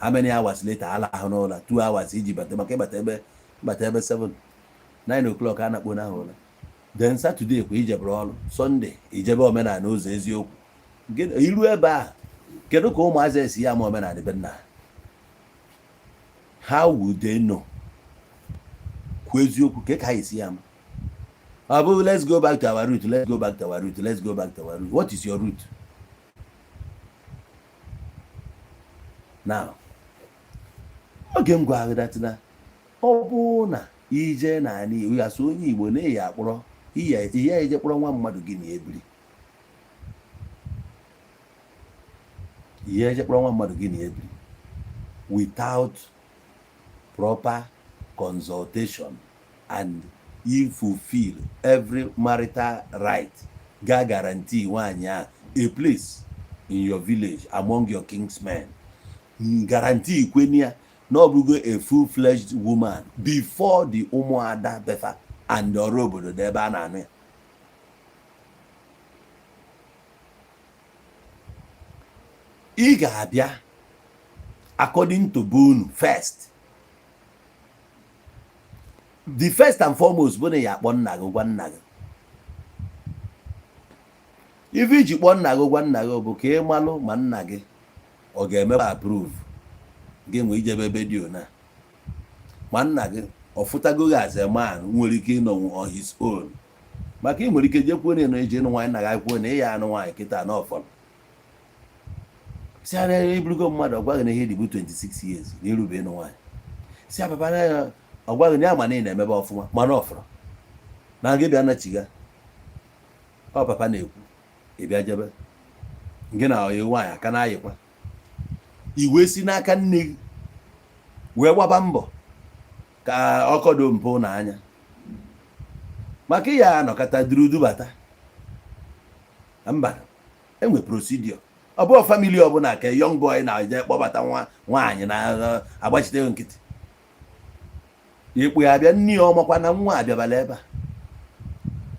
How many hours later, ala ahụ n'ụlọ 2 hours iji bata, maka ịbata ebe ịbata ebe 7 9 o'clock, a na-akpọ n'ahụ ụlọ. Then Saturday kwa ijebere ọrụ, Sunday ijebe omenala ụzọ eziokwu. Iru ebe a, kedu ka ụmụazị esi ya ama omenala be nna ha? How would they know? Kwuo eziokwu, ka ha esi ya ama? Ọ bụ let's go back to our root, let's go back to our root, let's go back to our root. What is your root now? Oge m gwara gị that na ọ bụ na ije n'ala Igbo ya so onye Igbo na-eyi akpọrọ ihe eje kpọrọ nwa mmadụ gị na ebiri, ihe eje kpọrọ nwa mmadụ gị na ebiri without proper consultation and you fulfill every marital right, ga guarantee nwaanyị ahụ a place in your village among your kinsmen, guarantee kweni ya na ọ bụgo a full-fledged woman before the ụmụada befa and ọrụ obodo n'ebe a na-anụ ya. Ị ga-abịa according to bunu first, the first and foremost bụ na ya akpọ nna gị, gwa nna gị ife iji kpọọ nna gị, gwa nna gị bụ ka ị malụ ma nna gị ọ ga-emekwa approve gị nwee ijebe ebe dị ona, ma nna gị ọ fụtago gị as a man nwere ike ịnọ on his own. Maka ị nwere ike jekwuo na ịnọ ije ịnụ nwaanyị, nna gị kwuo na ị ya anụ nwaanyị kịta na ọfọrọ si ara eburugo mmadụ. Ọ gwaghị na ihe dịbụ 26 years na irube ịnụ nwaanyị. Si papa na ya, ọ gwaghị na ya ma na ị na-emebe ọfụma, mana ọ fọrọ na gị bịa nachiga. Ọ papa na-ekwu ị bịa jebe gị na oyi nwaanyị aka na-ayịkwa iwe si n'aka nne gị wee gbaba mbọ ka ọkọdo mpụ na anya. Maka ya anọkọta duru dubata mba, enwe procedure. Ọ bụghị family ọbụla ka young boy na-eje kpọbata nwa nwaanyị na-agbachite nkịtị ikpu ya abịa. Nne ya ọmakwa na nwa abịabala ebe a,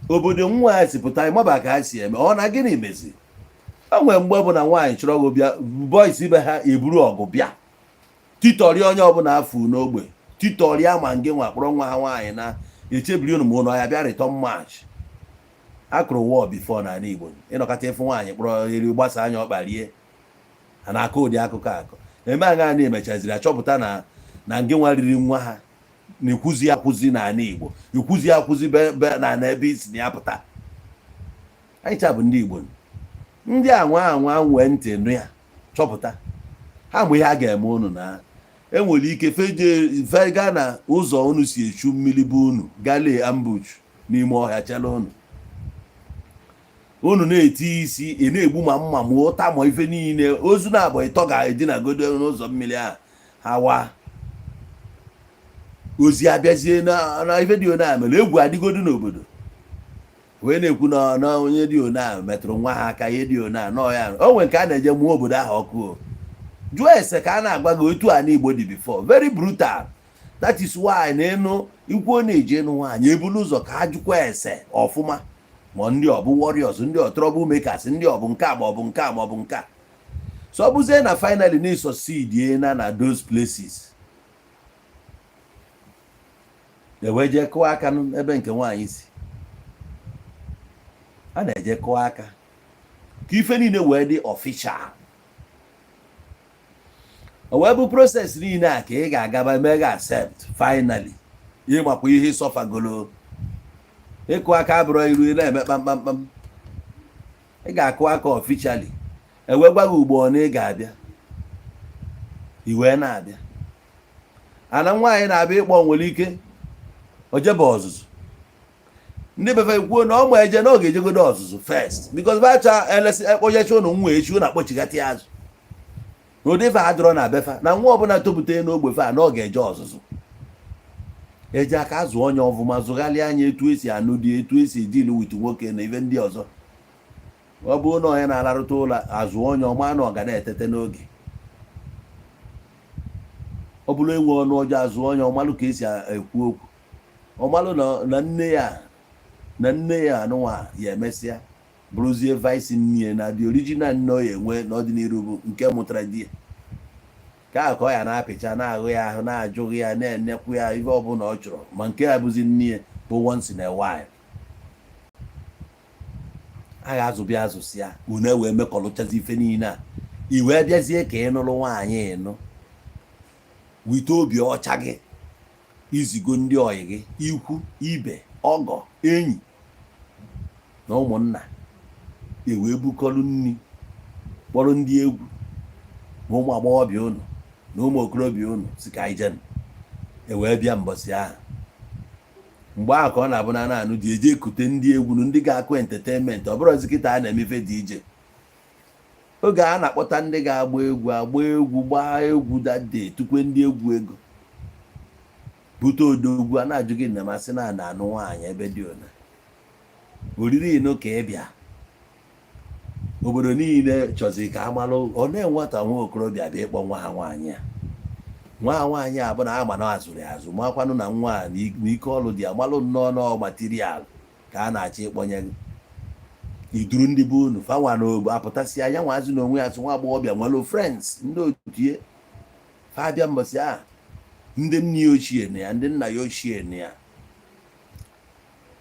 obodo nwa ya si pụta, ịmaba ka ha si eme. Ọ na gịnị mezi? O nwere mgbe bụ na nwaanyị chọrọ gị bịa, boys ibe ha eburu ọgụ bịa titọrịa onye ọbụla afụ n'ogbe, titọrịa ma ngị nwa kpọrọ nwa ha nwaanyị na echebiri unu ma ụnụ ya bịa return match. Akụrụ wọọ before n'ala Igbo, ịnọkọta ịfụ nwaanyị kpọrọ eri gbasa anya ọkpa rie, a na-akọ ụdị akụkọ akọ eme aṅa na emechaziri achọpụta na ngị nwa riri nwa ha na-ekwuzi akwụzi n'ala Igbo, ekwuzi akwụzi be na ebe isi na ya pụta. Anyị cha bụ ndị Igbo, ndị anwa anwa nwee ntị nụ ya, chọpụta ha mgbe ihe a ga-eme unu na enwere ike feje fega na ụzọ unu si echu mmiri bụ unu galee ambush n'ime ọhịa chela unu, unu na-eti isi, ị na-egbu ma mma ma ụta ma ife niile. Ozu na abụ ịtọ ga-edinagodo n'ụzọ mmiri ahụ. Ha wa ozi abịazie na ife dị one a mere, egwu adịgodo n'obodo wee na-ekwu na onye dị one a metụrụ nwa ha aka, ihe dị one a nọọ ya. O nwere nke a na-eje mụọ obodo ahụ ọkụ. O jụọ ese ka a na-agwa gị otu a n'Igbo dị before, very brutal. That is why na ịnụ ikwu na-eji ịnụ nwaanyị, ebulu ụzọ ka a jụkwa ese ọfụma, ma ndị ọ bụ warriors, ndị ọ trouble makers, ndị ọ bụ nke a, ma ọ bụ nke a, ma ọ bụ nke a. So ọ bụzie na finally na succeed na those places, ewee jee kụọ aka ebe nke nwaanyị si a na-eje kụọ aka ka ife niile wee dị official. O wee bụ process niile a ka ị ga-agaba mee accept finally. Ịmakwa ihe ịsọfagolo ịkụ aka abụrụ iru ị na-eme kpamkpamkpam. Ị ga-akụ aka officially, ewee gwa gị ugbo na ị ga-abịa, i wee na-abịa. Ana nwaanyị na-abịa ịkpọ nwere ike o jebe ọzụzụ. Ndị befe kwuo na ọ ma eje na ọ ga-ejegodo ọzụzụ first, because bacha elesi ekpojecha ụnụ nwa echi, ụnụ akpọchigata ya azụ na ụdị ife adịrọ na befa na nwa ọbụla topụta n'ogbe fa na ọ ga-eje ọzụzụ, eje aka azụ onye ọfụma, zụgharịa anya etu esi anụ di, etu esi deal with nwoke na ife ndị ọzọ. Ọ bụrụ na onye na-alarụta ụlọ, azụ onye ọma na ọ ga na-etete n'oge. Ọ bụrụ enwe ọnụ ọjọọ, azụ onye ọmalụ ka esi ekwu okwu, ọmalụ na nne ya na nne ya anụnwa ya emesịa bụrụzie vice nne na the original nne ọ ya enwe n'ọdịnihu bụ nke mụtara di ya, ka a ka ọ ya na-apịcha na-ahụ ya ahụ, na-ajụghị ya, na-enekwu ya ife ọbụla ọ chọrọ. Ma nke ya bụzi nne ya bụ once in a while a ga-azụbịa azụsịa unu ewee mekọlụchazi ife niile a, i wee bịazie ka ị nụrụ nwaanyị. Ịnụ wite obi ọcha gị, izigo ndị ọyị gị, ikwu ibe, ọgọ, enyi na ụmụnna, ewee bukọrọ nri, kpọrọ ndị egwu na ụmụ agbọghọbịa unu na ụmụ okorobịa unu si ka anyị jen. Ewee bịa mbọsị ahụ. Mgbe ahụ ka ọ na-abụ na na-anụ dị eje ekute ndị egwu na ndị ga-akụ entertainment. Ọ bụrụzi kịta a na-emefe dị ije oge a na-akpọta ndị ga-agba egwu, agba egwu, gbaa egwu that day, tukwe ndị egwu ego, bute odogwu. A na-ajụ gị na masị na na-anụ nwaanyị ebe dị ona oriri ino ka ị bịa. Obodo niile chọzi ka amalụ ọ na-enweta nwa okorobịa bịa ịkpọ nwa ha nwaanyị a. Nwa ha nwaanyị a bụ na ama na azụrụ ya azụ, makwanụ na nwa a na ike ọlụ dị, amalụ nnọọ nọọ material ka a na-achọ ịkpọnye gị. Iduru ndị bụ unu fanwa na ogbo apụtasị anya nwaazị na onwe ya, sị nwa agbọghọbịa nwere friends, ndị otu ya fa abịa mbọsị ahụ, ndị nne ya ochie na ya, ndị nna ya ochie na ya,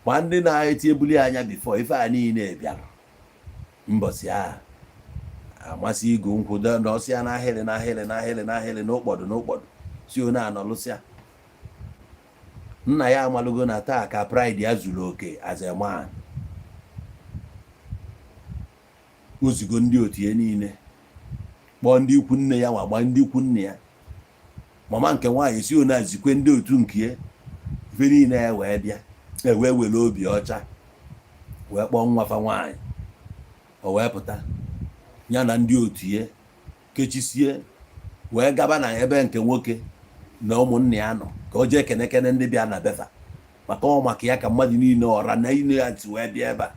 ma ndị na-eti ebuli anya before ife a niile bịara mbọsị ahụ. Amasị igu nkwụ nọsịa n'ahịrị n'ahịrị n'ahịrị n'ahịrị, n'ụkpọdụ n'ụkpọdụ, si onye anọlụsịa. Nna ya amalụgo na taa ka pride ya zuru oke as a man. Ozigo ndị otu ya niile, kpọọ ndị ikwu nne ya, nwa gbaa ndị ikwu nne ya, mama nke nwaanyị si one zikwe ndị otu nke ya, ife niile ya wee bịa, ewee were obi ọcha wee kpọọ nwafa nwaanyị. O wee pụta ya na ndị otu ya kechisie, wee gaba na ebe nke nwoke na ụmụnne ya nọ ka o jee kenekene ndị bịa na befa. Maka ọ maka ya ka mmadụ niile ọra na ine ya si wee bịa ebe a.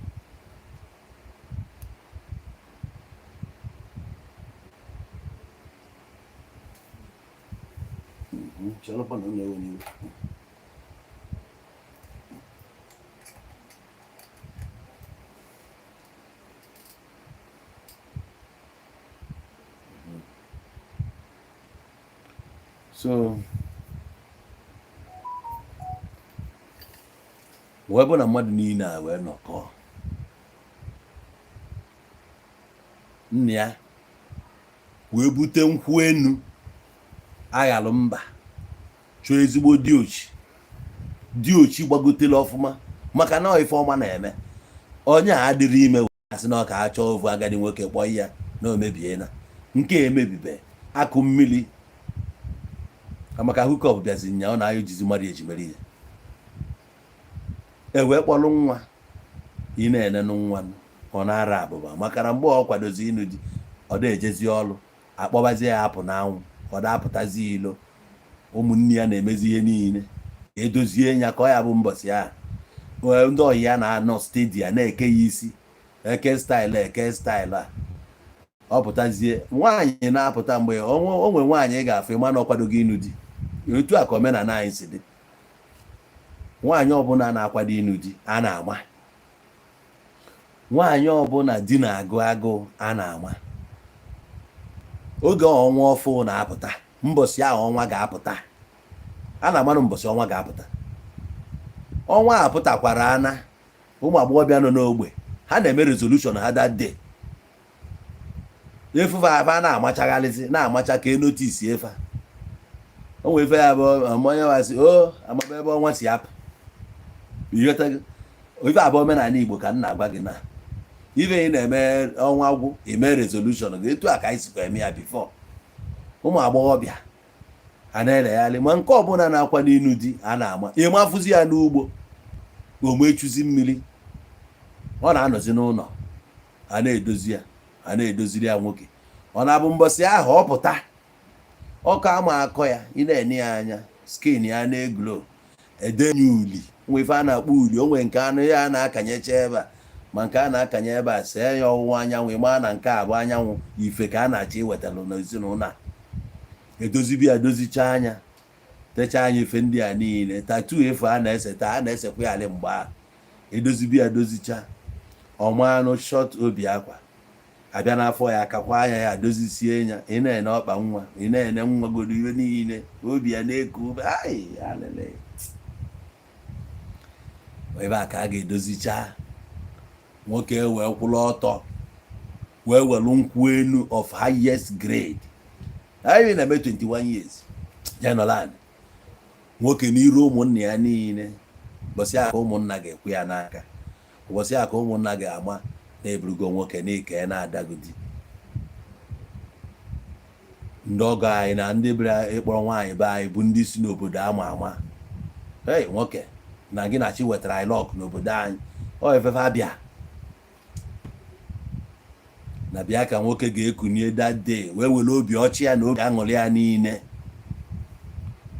Chelụkwa na onye nwe iwe. So wee bụ na mmadụ niile a wee nọkọọ, nna ya wee bute nkwụ enu aghalụ mba, chọọ ezigbo diochi, diochi gbagotela ọfụma, maka na ife ọma na-eme onye a adịrị ime. Asị na ọ ka a chọọ ovu agadi nwoke kpọọ ya na o mebiena nke emebibe akụ mmiri, maka hookup bịazi nya ọ na-ayọ jizi mmadụ eji mere ihe. E wee kpọrọ nwa ị na-enenụ nwa, ọ na-ara abụba, maka na mgbe ọ kwadozi ịnụ di, ọ da-ejezi ọrụ, akpọbazie ya apụ n'anwụ, ọ da-apụtazi ilo. Ụmụnne ya na-emezi ihe niile edozie ya ka ọ ya bụ mbọsị ahụ. Ndị ọyị ya na-anọ steady ya na-eke ya isi, eke style, eke style a. Ọ pụtazie, nwaanyị na-apụta mgbe o nwe nwaanyị ị ga-afụ, ịma na ọ kwadogo ịnụ di. Otu a ka omenala anyị si dị. Nwaanyị ọbụla na-akwado ịnụ di a na-ama, nwaanyị ọbụla di na-agụ agụụ a na-ama. Oge ọnwa ọfụ na-apụta, mbọsị ahụ ọnwa ga-apụta, a na-amanụ mbọsị ọnwa ga-apụta. Ọnwa apụtakwara ana, ụmụ agbọghọbịa nọ n'ogbe ha na-eme resolution ha that day. Efufe afa na-amachagharịzi, na-amacha ka e notice efa. O nwere ife ya bụ onye wasị o amaba ebe ọnwa si apụ. Ịghọtago? Ife abụ omenala Igbo ka m na-agwa gị na ife ị na-eme ọnwa gwụ, eme resolution gị. Etu a ka anyị sikwa eme ya before. Ụmụ agbọghọbịa a na-elegharị ma nke ọbụla na-akwa n'inu di a na-ama, ịmafụzi ya n'ugbo, omechuzi mmiri, ọ na-anọzi n'ụlọ, a na-edozi ya, a na-edoziri ya nwoke. Ọ na-abụ mbọsị ahụ ọ pụta, ọkọ ama akọ ya, ị na-ene ya anya, skin ya na-eglow, edenye uli nwe ife a na-akpọ uli. O nwere nke anụ ya a na-akanyecha ebe a, ma nke a na-akanye ebe a, see ya ọwụwa anyanwụ, ịma na nke a bụ anyanwụ ife ka a na-achọ iwetalụ n'ezinụlọ a. Edozibi ya, dozicha anya, techaa anya, ife ndị a niile, tattoo efu a na-eseta, a na-esekwa ya alị mgbe ahụ. Edozibi ya, dozicha ọma anụ short obi akwa abịa n'afọ ya, akakwa anya ya, dozisie ya. Ị na-ene ọkpa nwa, ị na-ene nwa godo, ihe niile, obi ya na-eku ume. Ai, alele ebe a ka a ga-edozicha nwoke wee kwụrụ ọtọ, wee welu nkwụ enu of highest grade. Anyị na-eme 21 years ya nọrọ anị nwoke n'iru ụmụnna ya niile. Ụbọchị a ka ụmụnna ga-ekwu ya n'aka, ụbọchị a ka ụmụnna ga-ama na-eburugo nwoke n'ike na-adagodi. Ndị ọgọ anyị na ndị bịara ịkpọrọ nwaanyị be anyị bụ ndị si n'obodo ama ama. Hey, nwoke na gị na chi wetara anyị luck n'obodo anyị. Ọ efefe abịa na bịa ka nwoke ga-ekunie that day, wee were obi ọchị ya na obi aṅụrị ya niile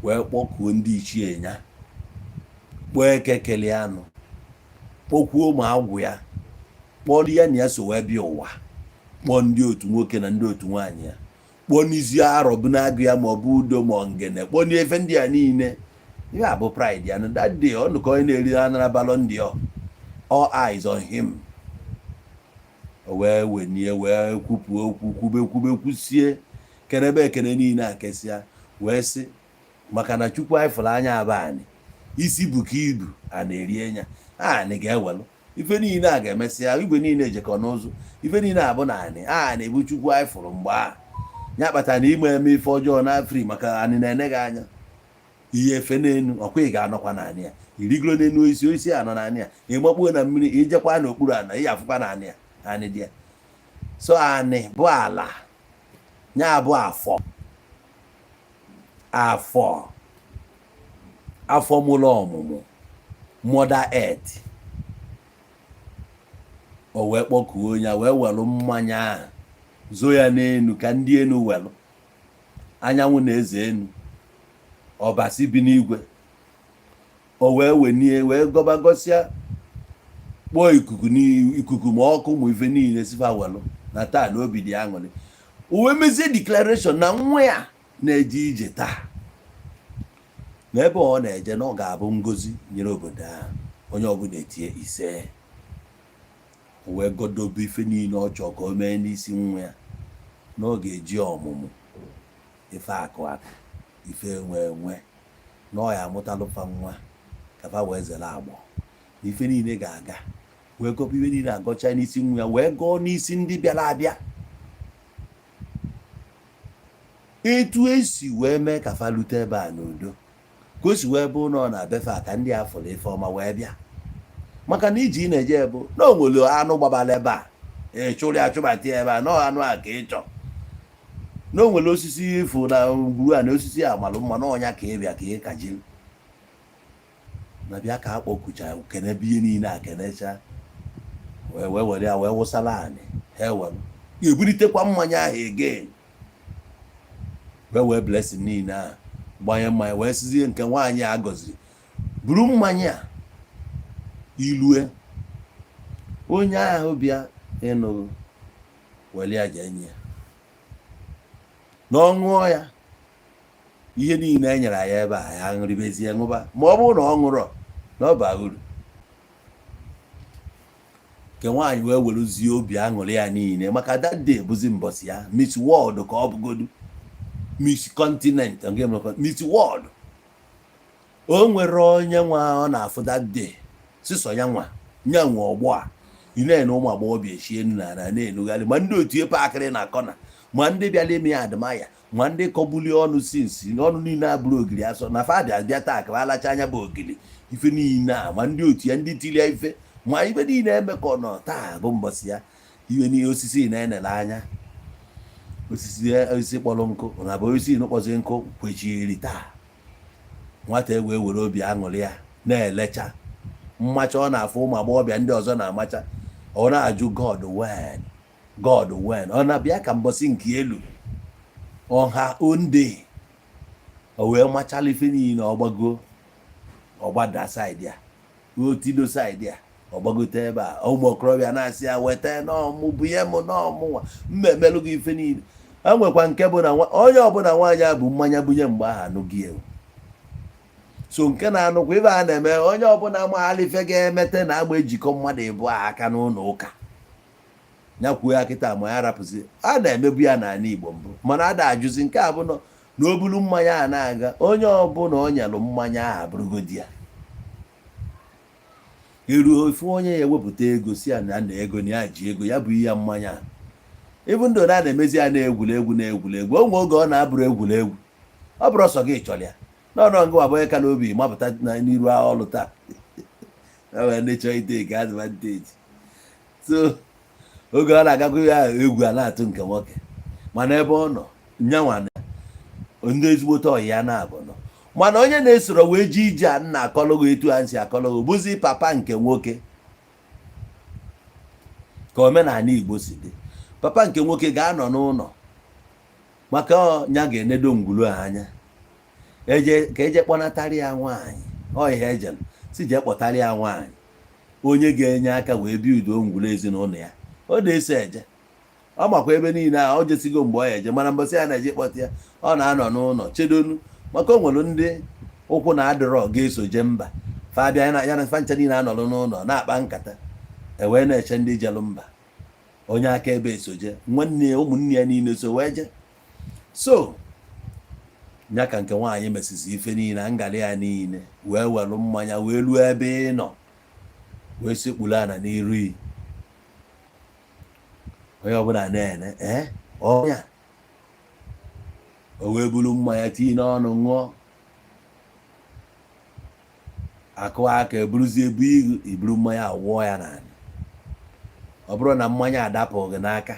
wee kpọkuo ndị ichie ya, kpọọ eke kelee anụ, kpọkwuo ụmụ agwụ ya, kpọọ ndị ya na ya so wee bịa ụwa, kpọọ ndị otu nwoke na ndị otu nwaanyị ya, kpọọ n'isi arọ bụ n'agụ ya, ma ọ bụ udo ma ọ ngene, kpọọ n'ife ndị a niile. Ihe a bụ pride ya. Na that day, ọ nụkọ onye na-eri anara Ballon d'Or, all eyes on him. O wee wenie, wee kwupụ okwu, kwube kwube, kwusie, kenebe ekene niile a, kesịa, wee sị maka na Chukwu anyị fụrụ anya abụ anyị isi bụ ka ibu a na-eri ya, anyị ga-ewelụ ife niile a ga-emesịa igwe niile ejekọ n'ụzụ. Ife niile abụ na anyị a na-ebu Chukwu anyị fụrụ mgbe a ya kpatara na ime eme ife ọjọọ n'afri, maka anyị na-ene gị anya ihe efe n'enu ọkwa. Ị ga-anọkwa naanị ya, irigoro n'enu osisi, osisi a nọ naanị ya, ịmakpuo na mmiri, ijekwa n'okpuru ana, ị afụkwa naanị ya, anị dị ya. So anị bụ ala ya bụ afọ, afọ, afọ mụrụ ọmụmụ, mother earth. O wee kpọkuo ya, wee welụ mmanya ahụ zo ya n'enu ka ndị enu welụ anyanwụ na eze enu ọbasi bi n'igwe. O wee wenie, wee gọba, gọsịa, kpọọ ikuku, ikuku ma ọkụ ma ife niile, sifa welụ na taa na obi dị aṅụrị. O wee mezie declaration na nwa ya na-eje ije taa, na ebe ọ na-eje na ọ ga-abụ ngozi nyere obodo ahụ. Onye ọbụla etie ise. O wee godobe ife niile ọ chọọ ka o mee n'isi nwa ya, na ọ ga-eji ọmụmụ ife, akụ akụ, ife enwe enwe, na ọ ya amụtalụfa nwa ka fa wee zere agbọ, na ife niile ga-aga. Wee gọba ife niile, agọcha n'isi nwa ya, wee gọọ n'isi ndị bịara abịa, etu esi wee mee ka fa lute ebe a n'udo, ka o si wee bụ na ọ na-abefe a ka ndị a fụrụ ife ọma wee bịa. Maka na iji ị na-eje bụ na o nwere anụ gbabara ebe a, ị chụrụ ya, chụbata ya ebe a, na ọ anụ a ka ị chọ, na o nwere osisi ifụ na ngwuru a, na osisi a malụ mma, na ọnya ka ị bịa ka ị kajiri na bịa ka a kpọkucha kenebe ihe niile a, kenecha, wee wee were ya wee wụsala anị. Ha ewere ebulitekwa mmanya ahụ again, wee wee blessing niile ahụ, gbanye mmanya, wee sizie nke nwaanyị a gọziri, buru mmanya a ilue onye ahụ bịa ịnụ, were ya jee nye ya na ọ ṅụọ ya. Ihe niile e nyere ya ebe a, ya ṅụrịbezie, ṅụba. Ma ọ bụrụ na ọ ṅụrọ, na ọ baa uru. Nke nwaanyị wee werezie obi aṅụrị ya niile, maka that day bụzi mbọsị ya, Miss World ka ọ bụgodu, Miss Continent, nke mere Miss World. O nwere onye nwa ọ na-afụ that day, sịsọ ya nwa nya nwe ọgbọ a. Ị na-ene ụmụ agbọghọbịa echie enu na ala na-enugharị, ma ndị otu pakịrị na kọna, ma ndị bịara ime ya admire, ma ndị kọbulie ọnụ sinsi ọnụ niile abụrụ ogiri asọ na fa bịa bịa taa ka alacha anya bụ ogiri ife niile a, ma ndị otu ya, ndị tilie ife, ma ife niile emekọ nọ. Taa bụ mbọsị ya. Iwe niile osisi na-enele anya, osisi, osisi kpọrọ nkụ na bụ osisi nụkpọzi nkụ kwechiri taa. Nwata wee were obi aṅụrị ya na-elecha mmacha ọ na-afụ ụmụ agbọghọbịa ndị ọzọ na-amacha. Ọ na-ajụ, "God when? God when?" Ọ na-abịa ka mbọsị nke elu ọha onde, o wee machala ife niile. Ọgbago, ọgbada side ya, otido side ya, ọgbagote ebe a. Ụmụ okorobịa na-asị ya, "Weta n'ọmụ, bunye m n'ọmụnwa mma emelụ gị ife niile." E nwekwa nke bụ na onye ọbụla nwaanyị a bụ mmanya bunye mgbe ahụ anụghị ewu so nke na-anụkwa ife a na-eme. Onye ọbụla maala ife ga-emete na agba ejikọ mmadụ ịbụọ aka n'ụlọ ụka, ya kwuo ya kịta ma ya rapụzi. A na-emebu ya n'ala Igbo mbụ, mana a da ajụzi nke a bụ nọ na o buru mmanya a na-aga, onye ọbụla o nyelụ mmanya ahụ abụrụgodi ya eruo ofu onye ya ewepụta ego, si ya na na ego na ya ji ego ya bụ ihe mmanya a. Ịbụ ndụ na a na-emezi ya na-egwuregwu na egwuregwu. O nwe oge ọ na-abụrụ egwuregwu, ọ bụrụ ọsọ gị chọrọ ya n'ọnụ ngụ abụọ ka n'obi mapụta n'iru ọlụ taa, wee ndị chọọ itake advantage. So oge ọ na-agakwa ya, egwu a na-atụ nke nwoke, mana ebe ọ nọ nyanwa na ndị ezigbote ọyị ya na-abụ nọ. Mana onye na-esoro wee ji ije a nna akọlụgụ etu a nsi akọlụgụ bụzi papa nke nwoke. Ka omenala Igbo si dị, papa nke nwoke ga-anọ n'ụlọ, maka ọ ya ga-enedo ngwulu a anya. Eje ka eje kpọnatara ya nwaanyị. Ọ ihe ejelu si jee kpọtara ya nwaanyị, onye ga-enye aka wee bi udo ngwulu ezinụlọ ya. Ọ na-eso eje, ọ makwa ebe niile a ọ jesigo mgbe ọ ya eje. Mana mbọsị ya na-eje kpọta ya, ọ na-anọ n'ụlọ chedonu, maka o nwere ndị ụkwụ na adịrọ ga-eso jee mba. Fa bịa ya na fancha niile anọrọ n'ụlọ na-akpa nkata, ewee na-eche ndị jelụ mba. Onye aka ebe esoje, nwanne ya, ụmụnne ya niile so wee jee. So ya ka nke nwaanyị mesịsị ife niile, ngalị ya niile, wee welụ mmanya wee luo ebe ị nọ, wee sekpuru ana n'iru yi. Onye ọbụla na-ene ee ọnya, o wee buru mmanya tinye n'ọnụ ṅụọ, akụ aka eburuzie ebu ihu iburu mmanya wụọ ya n'ala. Ọ bụrụ na mmanya adapụ gị n'aka,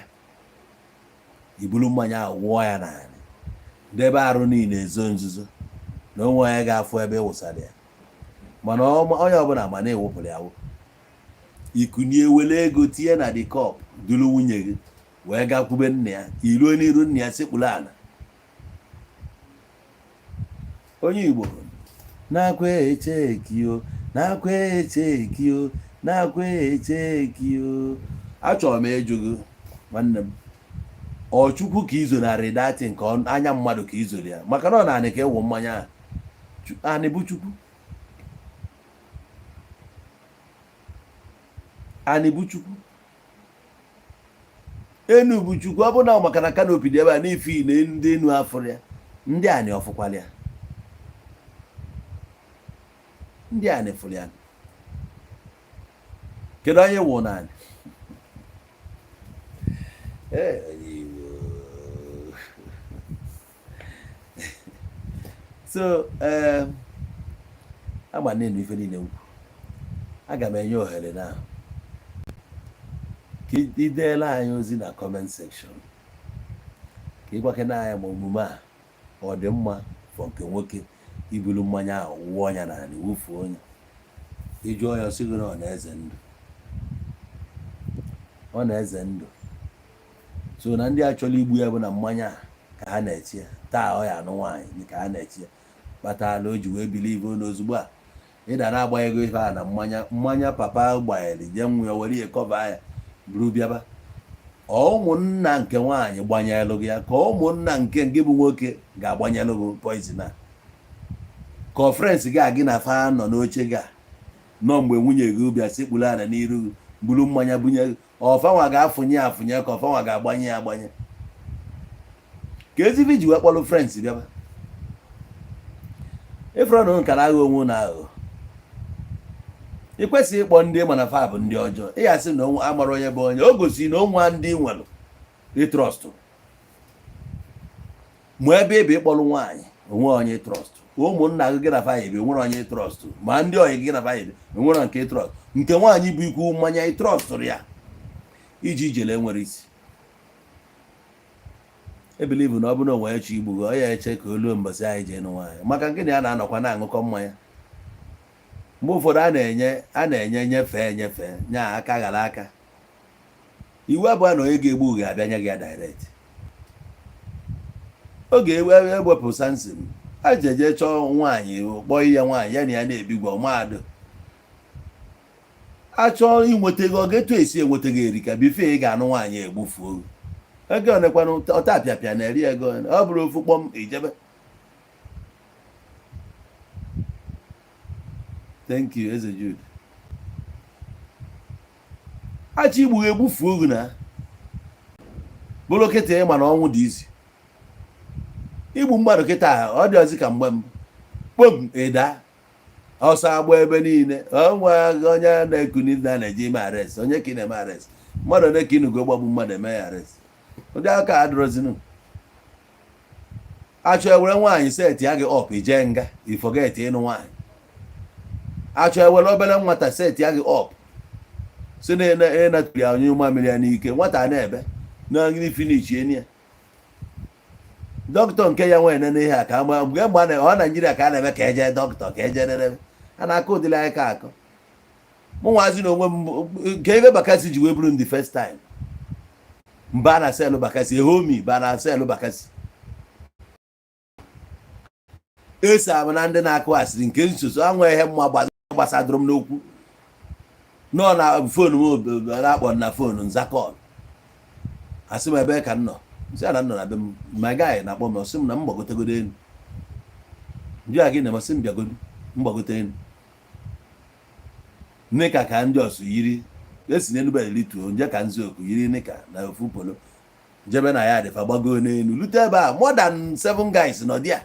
iburu mmanya wụọ ya n'ala, debe arụ niile, ezo nzuzo na onwe onye ga-afụ ebe ị wụsara ya. Mana onye ọbụla ma na ewepụrụ ya wụ ikunie, were ego tinye na the cup, duru nwunye gị wee gakwube nna ya. Iruo n'iru nna ya, sekpuru ala. Onye Igbo Nakwa echeki o, nakwa echeki o, nakwa echeki o. Achọrọ m ịjụ gị, nwanne m, ọ Chukwu ka izonarị datin nke anya mmadụ ka izori ya, maka na ọ naanị ka ịwụ mmanya ahụ. Anị bụ Chukwu, anị bụ Chukwu, enu bụ Chukwu. Ọ bụ na maka na canopy dị ebe a n'ife na ndị enu afụrụ ya, ndị anị ọfụkwala ya, ndị anị fụrụ ya. Kedu onye wụ naanị? Ee, onye Igbo. So ee, ama na-enu ife niile nkwu. Aga m enye ohere na ka ị deela anyị ozi na comment section, ka ị gwakena anyị ma omume a ọ dị mma for nke nwoke ibulu mmanya ahụ wụọ ya n'ala, wufuo ya. Ịjụọ ya, ọ sị gị na ọ na-eze ndụ, ọ na-eze ndụ. So na ndị a chọrọ igbu ya bụ na mmanya a ka ha na-eche ya taa ọ ya anụ nwaanyị ka ha na-eche ya, kpatara o ji wee believe n'ozugbo a ịda na-agbanyeghị ife a na mmanya mmanya papa gbanyere jee nwe ya, were ihe cover ya buru bịaba. Ọ ụmụnna nke nwaanyị gbanyelụ gị ya, ka ụmụnna nke gị bụ nwoke ga-agbanyelụ gị poison a, ka friends gị a gị na fa nọ n'oche gị a nọ mgbe nwunye gị bịa sekpuru ala n'iru gị buru mmanya bunye gị, ọfanwa ga-afụnye afụnye, ka ọfanwa ga-agbanye ya agbanye, ka ezigbo iji wee kpọrọ friends bịaba. Ịfụrụ na nkara agha onwe na aghụghọ, ị kwesịghị ịkpọ ndị mana fa bụ ndị ọjọọ. Ị ga-asị na onwe amara onye bụ onye o gosi na onwe ndị nwere ị trust. Ma ebe ebe ịkpọrọ nwaanyị onwe onye trust, ụmụnna gị gị na fa ebe onwere onye trust, ma ndị ọyị gị na fa ebe onwere nke trust. Nke nwaanyị bụ ikwu mmanya ị trustụrụ ya iji ijele nwere isi. E believe na ọ bụrụ na onwe eche igbu gị, ọ ya eche ka o luo mbọsị anyị jee nụ nwaanyị, maka nkịnị a na-anọkwa na-aṅụkọ mmanya. Mgbe ụfọdụ a na-enye nyefee enyefe nya aka ghara aka. Iwu abụọ na onye ga-egbu ga-abịa nye gị ya direct. Oge ewepụ Samson, a ji eje chọọ nwaanyị, kpọọ ya nwaanyị ya na ya na-ebigwa ọmadụ achọọ inweta gị. Ọ ga-etu esi enweta gị erika before ị ga-anụ nwaanyị egbufuo gị. Ego onekwanụ ọta apịapịa na-eri ego one? Ọ bụrụ ofu kpọm ijebe. Thank you, Eze Jude. Achọ igbu gị egbufuo gị na bụrụ kịta. Ịma na ọnwụ dị isi igbu mmadụ kịta, ọ dị ọzị ka mgbe mbụ. Kpom ịda ọsọ agba ebe niile. Onwe onye na-ekuni na na-eje ime arrest. Onye ka ị na-eme arrest? Mmadụ one ka ịnụgo gbagbu mmadụ eme ya arrest? Ụdị aka adịrọzinu. Achọ ewere nwaanyị set ya gị up, ijee nga, i forget ịnụ nwaanyị. Achọ ewere obere nwata set ya gị up, si na ịnatụrụ ya onye mamịrị ya n'ike, nwata a na-ebe na nri finish eni ya. Dọkịta nke ya nwere nene ihe a ka ama mgbe mgbe ọ Naijiria ka a na-eme ka eje dọkịta ka eje nenebe a na-akọ ụdịrị anyị ka akọ. Mụ nwazi na onwe m nke ebe Bakassi ji wee bụrụ m the first time mba na cell Bakassi ehomi ba na cell Bakassi eso abụ na ndị na-akụ asịrị nke nsoso anwe ihe mma gbasadoro m n'okwu nọ na phone m na-akpọ na phone nzakọl, asị m ebe ka m nọ, nsị a na m nọ na be m. My guy na-akpọ m, ọsị m na m gbagotegodo elu. Njụ ya gị na masị m bịagodo m gbagote elu nika ka ndị ọsụ yiri esi n'elu bed lituo nje ka nzioku yiri nika na ofu polo jebe na ya dịfa gbago n'elu lute ebe a, more than seven guys nọ dia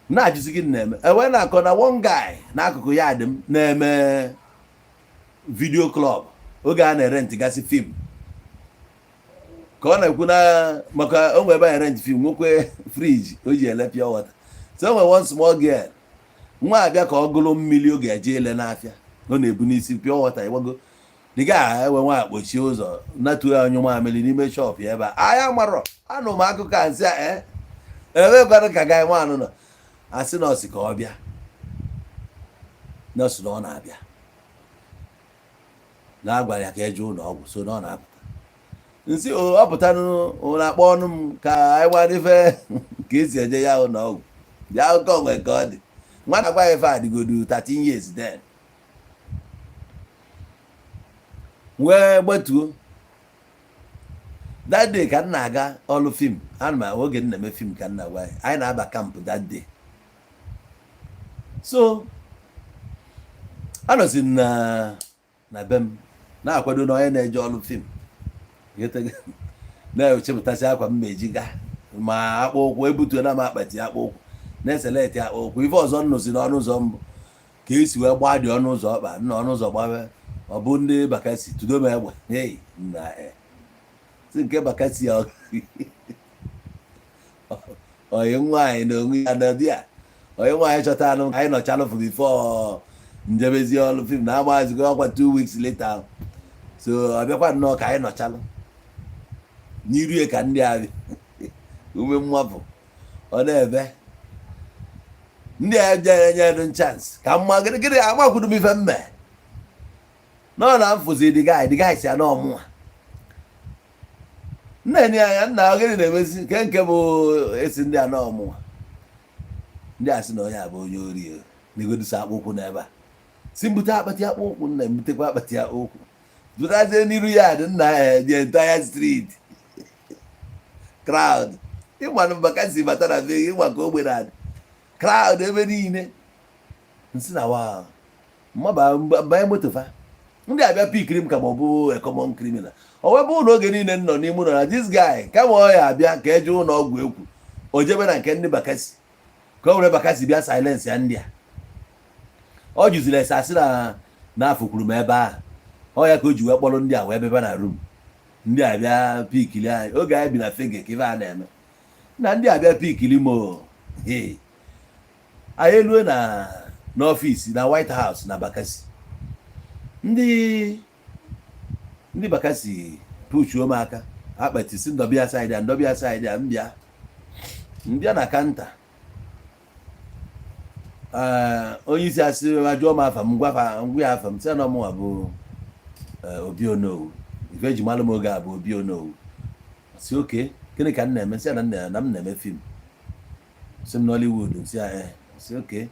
na-ajụzi gị na-eme ewe na-akọ na one guy n'akụkụ ya dị m na-eme video club oge a na-e rent gasị film, ka ọ na-ekwu na maka o nwere ebe a rent film, nwekwe fridge o ji ele pure water. So o nwere one small girl nwa abịa ka ọ gụrụ mmiri oge eje ele n'afịa, ọ na-ebu n'isi pure water ịgbago dịga ewe nwa kpochie ụzọ natuo ya anyụ mamịrị n'ime shop ya ebe a. Anya marọ anụ m akụkọ a nsị a ee ebekwanụ ka guy nwaanụ nọ asị nọọsụ ka ọ bịa. Nọọsụ na ọ na-abịa na-agwara ya ka eje ụlọ ọgwụ, so na ọ na-apụta nsị o ọ pụta na-akpọ ọnụ m ka anyị gbara ife ka esi eje ya ụlọ ọgwụ. Dị akụkọ nwe ka ọ dị. Nwa na-agwa ife a dịgodu 13 years then. Wee gbetuo that day ka m na-aga ọlụ film. Ana m oge m na-eme film ka m na-agwa ya. Anyị na-aba camp that day, so anọzi m na be m na-akwado na onye na-eje ọlụ film na-echepụtasị akwa m meji gaa, ma akpụ ụkwụ ebutuo na m akpati akpụ ụkwụ na-eselect akpụ ụkwụ. Ife ọzọ m nụzi n'ọnụ ụzọ mbụ ka esi wee gbaa dị ọnụ ụzọ ọkpa nna ọnụ ụzọ gbawe. Ọ bụ ndị Bakassi tudo m egbe. Hey, nna, e si nke Bakassi, oyi nwaanyị na onwe ya nọdị ya, onye nwaanyị chọta anụ anyị nọchalụfụ before njebezi ọlụ film na agbazigo ọkwa 2 weeks later. So ọ bịakwa nnọọ ka anyị nọchalụ n'iru ka ndị a ume mmapụ ọ na-ebe ndị a jere nye chance ka mma. Gịnị gịnị amakwudo m ife mme nọ na mfụzi the guy. The guy si anọ ọmụnwa nna enye anya nna. Gịnị na-emezi nke bụ esi ndị anọ ọmụnwa? Ndị a sị na onye a bụ onye ori na-egodusa akpụ ụkwụ n'ebe a, si mbute akpati akpụ ụkwụ. Nna, mbutekwa akpati akpụ ụkwụ butazie n'iru ya dị nna. The entire street crowd, ịmanụ maka si bata na be, ịma ka ogbe na-adị crowd ebe niile. Nsị na wa mmaba banye moto fa, ndị abịa pickiri m ka ma ọ bụ a common criminal. O wee bụ na oge niile m nọ n'ime ụlọ na this guy, kama ọ ya abịa ka eje ụlọ ọgwụ ekwu, o jebe na nke ndị Bakassi ka o were Bakassi bịa silence ya. Ndị a ọ jụziri ese asị na na-afụkwuru m ebe ahụ. Ọ ya ka o ji wee kpọrọ ndị a wee bebe na room. Ndị a bịa pickili anyị oge anyị bi na Fege ka ife a na-eme na ndị a bịa pickili m o. Hey. Anyị elue na n'office na White House na Bakassi. Ndị Bakassi pushuo m aka akpati si ndọbịa side a, ndọbịa side a. Mbịa mbịa na counter. Ee, onye isi asị ajụọ m afa m, gwafa ngwa ya afa m, sị na ọmụnwa bụ Obi Onowu. Ife eji malụ m oge a bụ Obi Onowu. Si oke gịnị ka m na-eme? Sị ya na m na-eme film. Si m Nollywood. Nsị ya ee. Si oke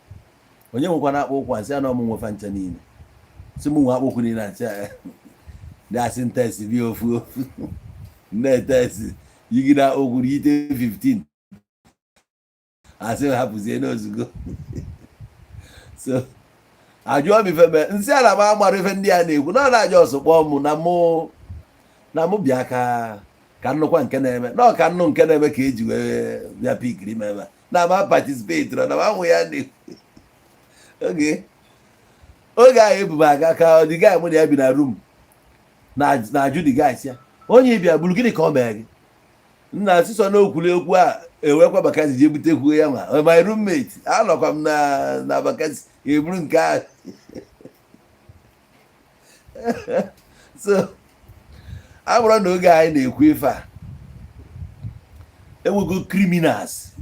onye nwekwana akpụ ụkwụ a? Nsị ya na ọmụ nwefa ncha niile. Si m nwe akpụ ụkwụ niile a? Nsị ya ee. Ndị asị ntest bịa ofu ofu na-etest yigide akpụ ụkwụ yite 15, asị m hapụzie n'ozugbo. So ajụọ m ife mee, nsị a na m amara ife ndị a na-ekwu na ọ na-aja ọsọ kpọọ m na mụ bịa ka nnukwa nke na-eme na ọ ka nnụ nke na-eme ka eji wee bịa pickiri m ebe a na ma participate na ma nwụ ya na oge ahụ ebubo aga ka the guy mụ na ya bi na room na-ajụ the guy sị ya, onye bịa gburu, gịnị ka ọ mere gị? Nna sisọ n'okwuli okwu a ewekwa Bakassi ji ebutekwuo ya nwa my roommate. Anọkwa m na Bakassi eburu nke ahụ. So a bụrụ na oge anyị na-ekwu ife a, enwego criminals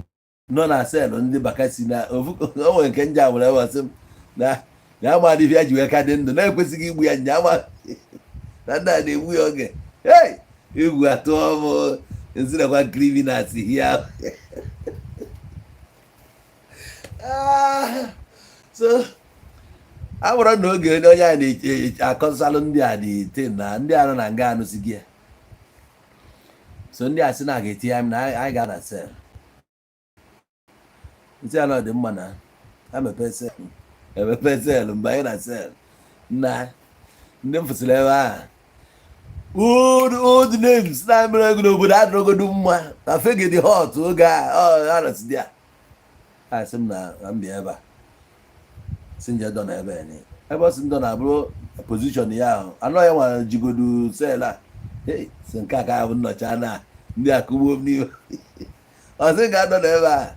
nọ na cell ndị Bakassi na o nwere nke nje nwere ewesị m na ya ama adịbịa ji wee ka dị ndụ na-ekwesịghị igbu ya nya ama na ndị a na-egbu ya oge. Hey, egwu atụọ m nzinakwa criminals here. Ah, so a bụrụ na oge onye a na-akọsalụ ndị a dị ten na ndị a nọ na nga anụsighị ya. So ndị a sị na a ga-etinye anyị na anyị ga na cell. Nsị a na ọ dị mma na amepe cell, emepe cell mgbe anyị na cell na ndị m fụsịrị ebe ahụ, old old names na mere ego n'obodo adịrọgodu mma na Fege dị hot oge a. Ọ anọsị ya a sị m na m bịa ebe a, si nje dọ na ebe a ni ebe ọ sị ndọ na-abụrụ position ya ahụ anọ ya nwere jigodu cell a. Hey, si nke a ka ya bụ nnọchi na ndị akụgbuo m n'ime. Ọ sị ga-anọ n'ebe a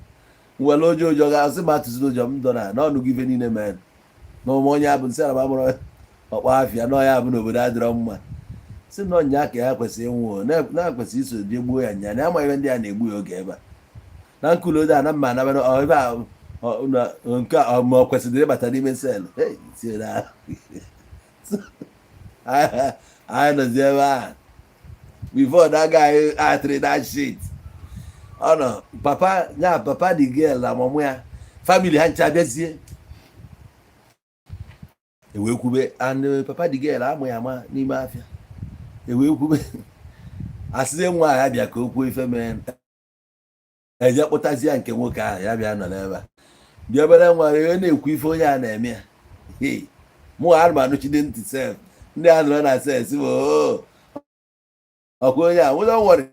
nwere ụjọ, ụjọ ga asị m atụziri ụjọ m dọ na n'ọnụ gị ife niile mere na ụmụ onye abụ nsị ara mụrụ ọkpọ afịa nọ ya bụ n'obodo adịrọ mma, si na ọnya ka ya kwesịrị ịnwụ na-ekwesịrị iso jee gbuo ya nya na ama ihe ndị a na-egbu ya oge ebe a na nkulodo a na mma anabara ebe a nke a ma ọ kwesịrị ịbata n'ime cell. Hey, tie na anyị nọzi ebe a before that guy atịrị that shit. Ọ nọ papa ya, papa the girl na mummy ya, family ha ncha bịazie, ewee kwube. And papa the girl amụ ya ama n'ime afịa, ewee kwube, asịzie nwa ya bịa ka o kwuo ife mee. Eje kpụtazie nke nwoke ahụ, ya bịa nọ n'ebe a. Dị obere nwa ihe na-ekwu ife onye a na-eme ya. Hey, mụ ana m anụchide ntị sef. Ndị a nọrọ na ses bụ ọkwa onye a nwụrụ nwere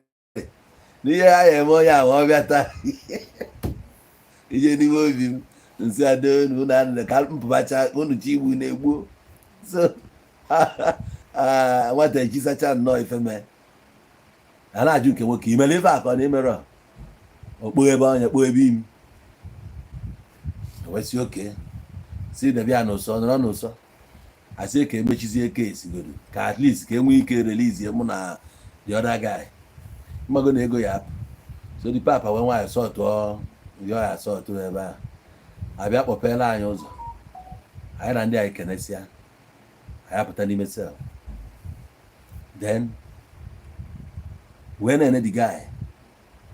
n'ihe ha ya eme onye a ma ọ bịa taa ije n'ime obi m nsị adonu na anụ ka mpụbacha unu chi igbu na-egbu. So nwata echisacha nnọọ ife mee. A na-ajụ nke nwoke, imere ife akọ na imerọ okpo ebe onye kpo ebe imi ewesị oke si debe ya n'ụsọ, nọrọ n'ụsọ, asị ka emechizie case godo, ka at least ka e nwee ike release mụ na the other guy. Mmago na ego ya apụ. So the papa wee nwaanyị sọtụọ yọọ ya sọtụ ebe a, abịa kpọpeela anyị ụzọ. Anyị na ndị anyị kenesịa, anyị apụta n'ime cell, then wee na-ene the guy,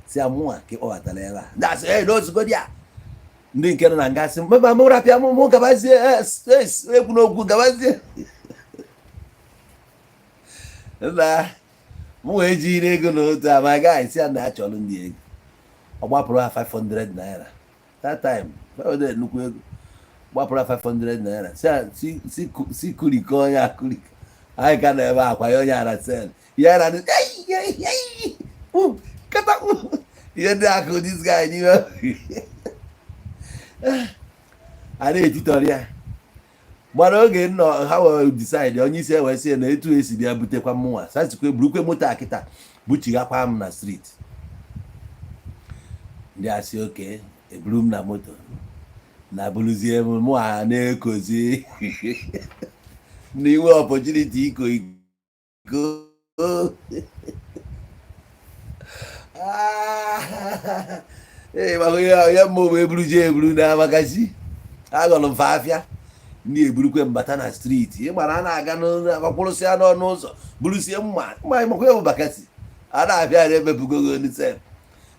si amụa ka ị kpọbatara ebe a. Ndị asị, "Hey, n'ozugbo a." Ndị nke nọ na nga sị, "Mba, mụ rapịa mụ, mụ gabazie ekwu n'okwu, gabazie." Na mụ wee jiri ego n'otu a, ma guy si ya na achọrọ ndị ego, ọ gbapụrụ ha 500 naira. That time 500 nnukwu ego. Gbapụrụ ha 500 naira, si si kurikọ onye akurikọ. Anyị ka nọ ebe a kwa ya onye ara cell ya na kata ihe ndị akụ this guy n'ime a na-etitọrọ ya. Mana oge nọ ha wee decide, onye isi ewee sị na etu esi bịa butekwa mụnwa, sasikwa burukwe moto a kịta buchighakwa m na street. Ndị asị oke eburu m na moto na bụrụzie m, mụ a na-ekozi n'inwe opportunity iko iko. Ah, ee, maka ihe mma bụ eburuji eburu na amakachi aghọrọ mfe afịa. Ndị eburukwe mbata na street, ịgbara a na-aga n'akwụrụsịa n'ọnụ ụzọ, burusie mma mma. Ịmakwa bụ Bakassi a na-abịa na-emebugogo sef.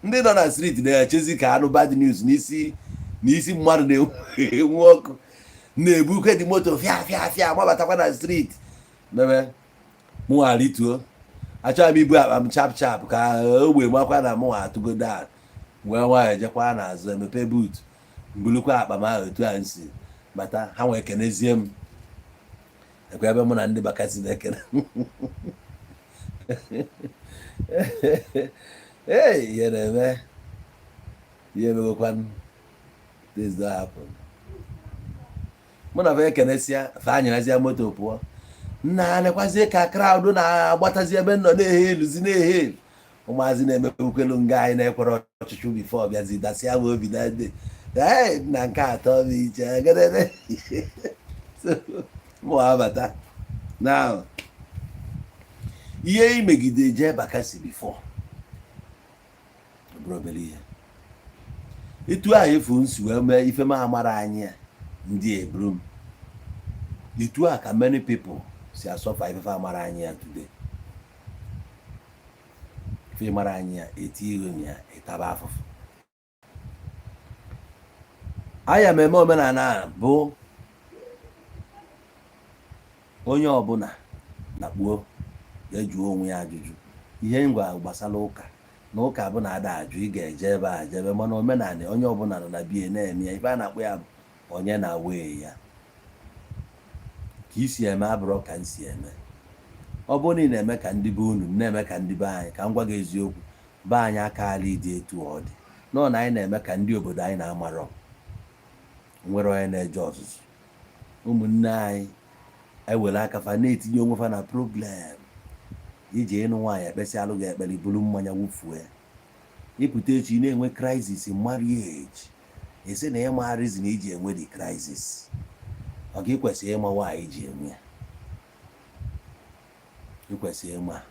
Ndị nọ na street na-echezi ka anụ bad news n'isi n'isi mmadụ na-enwu ọkụ, na-ebukwe dị moto fịa fịa fịa, mabatakwa na street mebe. Mụ rituo, achọghị m ibu akpa m chap chap ka ogbe makwa na mụ atụgo down. Wee nwayọọ jekwa n'azụ, emepe boot, mbulukwa akpa m ahụ otu a nsi bata. Ha nwee kenezie m ekwe ebe mụ na ndị Bakassi na-ekene. Ee, ihe na-eme, ihe emegokwanụ. This don't happen. Mụ na fa ekenesịa, fa anyarazie moto pụọ. Nna, nekwazie ka crowd na-agbatazi ebe nọ na-ehe eluzi, na-ehe elu. Ụmụazị na-emekwelu nga anyị na-ekwere ọchịchị before bịazi dasịa m obi na ndị. Ee, na nke atọ bụ iche gedede. So mụ abata now, ihe imegide jee Bakassi before ọ bụrụ obere ihe. Etu ahụ efu nsi wee mee ife m amara anyị ya, ndị eburu m etu a ka many people si asọfa ifefe amara anyị ya today. Ife mara anyị ya, eti ihu na ya, ịtaba afụfụ. Aya m eme omenala a bụ onye ọbụla na-kpuo ya jụọ onwe ya ajụjụ ihe ngwa gbasara ụka na ụka bụ na ada ajụ. Ị ga-eje ebe a jebe, mana omenala onye ọbụla nọ na bie na-eme ya. Ife a na-akpọ ya bụ onye na wee ya ka isi eme abụrọ ka m si eme. Ọ bụrụ na ị na-eme ka ndị be unu na-eme ka ndị be anyị, ka m gwa gị eziokwu, be anyị akaala ịdị etu ọ dị nọ na anyị na-eme ka ndị obodo anyị na-amarọ nwere onye na-eje ọzụzụ. Ụmụnne anyị ewere aka fa na-etinye onwe fa na problem. Iji ịnụ nwaanyị, ekpesịalụ gị ekpere, buru mmanya wụfuo, ịpụta echi na-enwe crisis marriage. Esi na ịma reason iji enwe the crisis, ọ ga ịkwesịrị ịma nwaanyị ji enwe ya. Ịkwesịrị ịma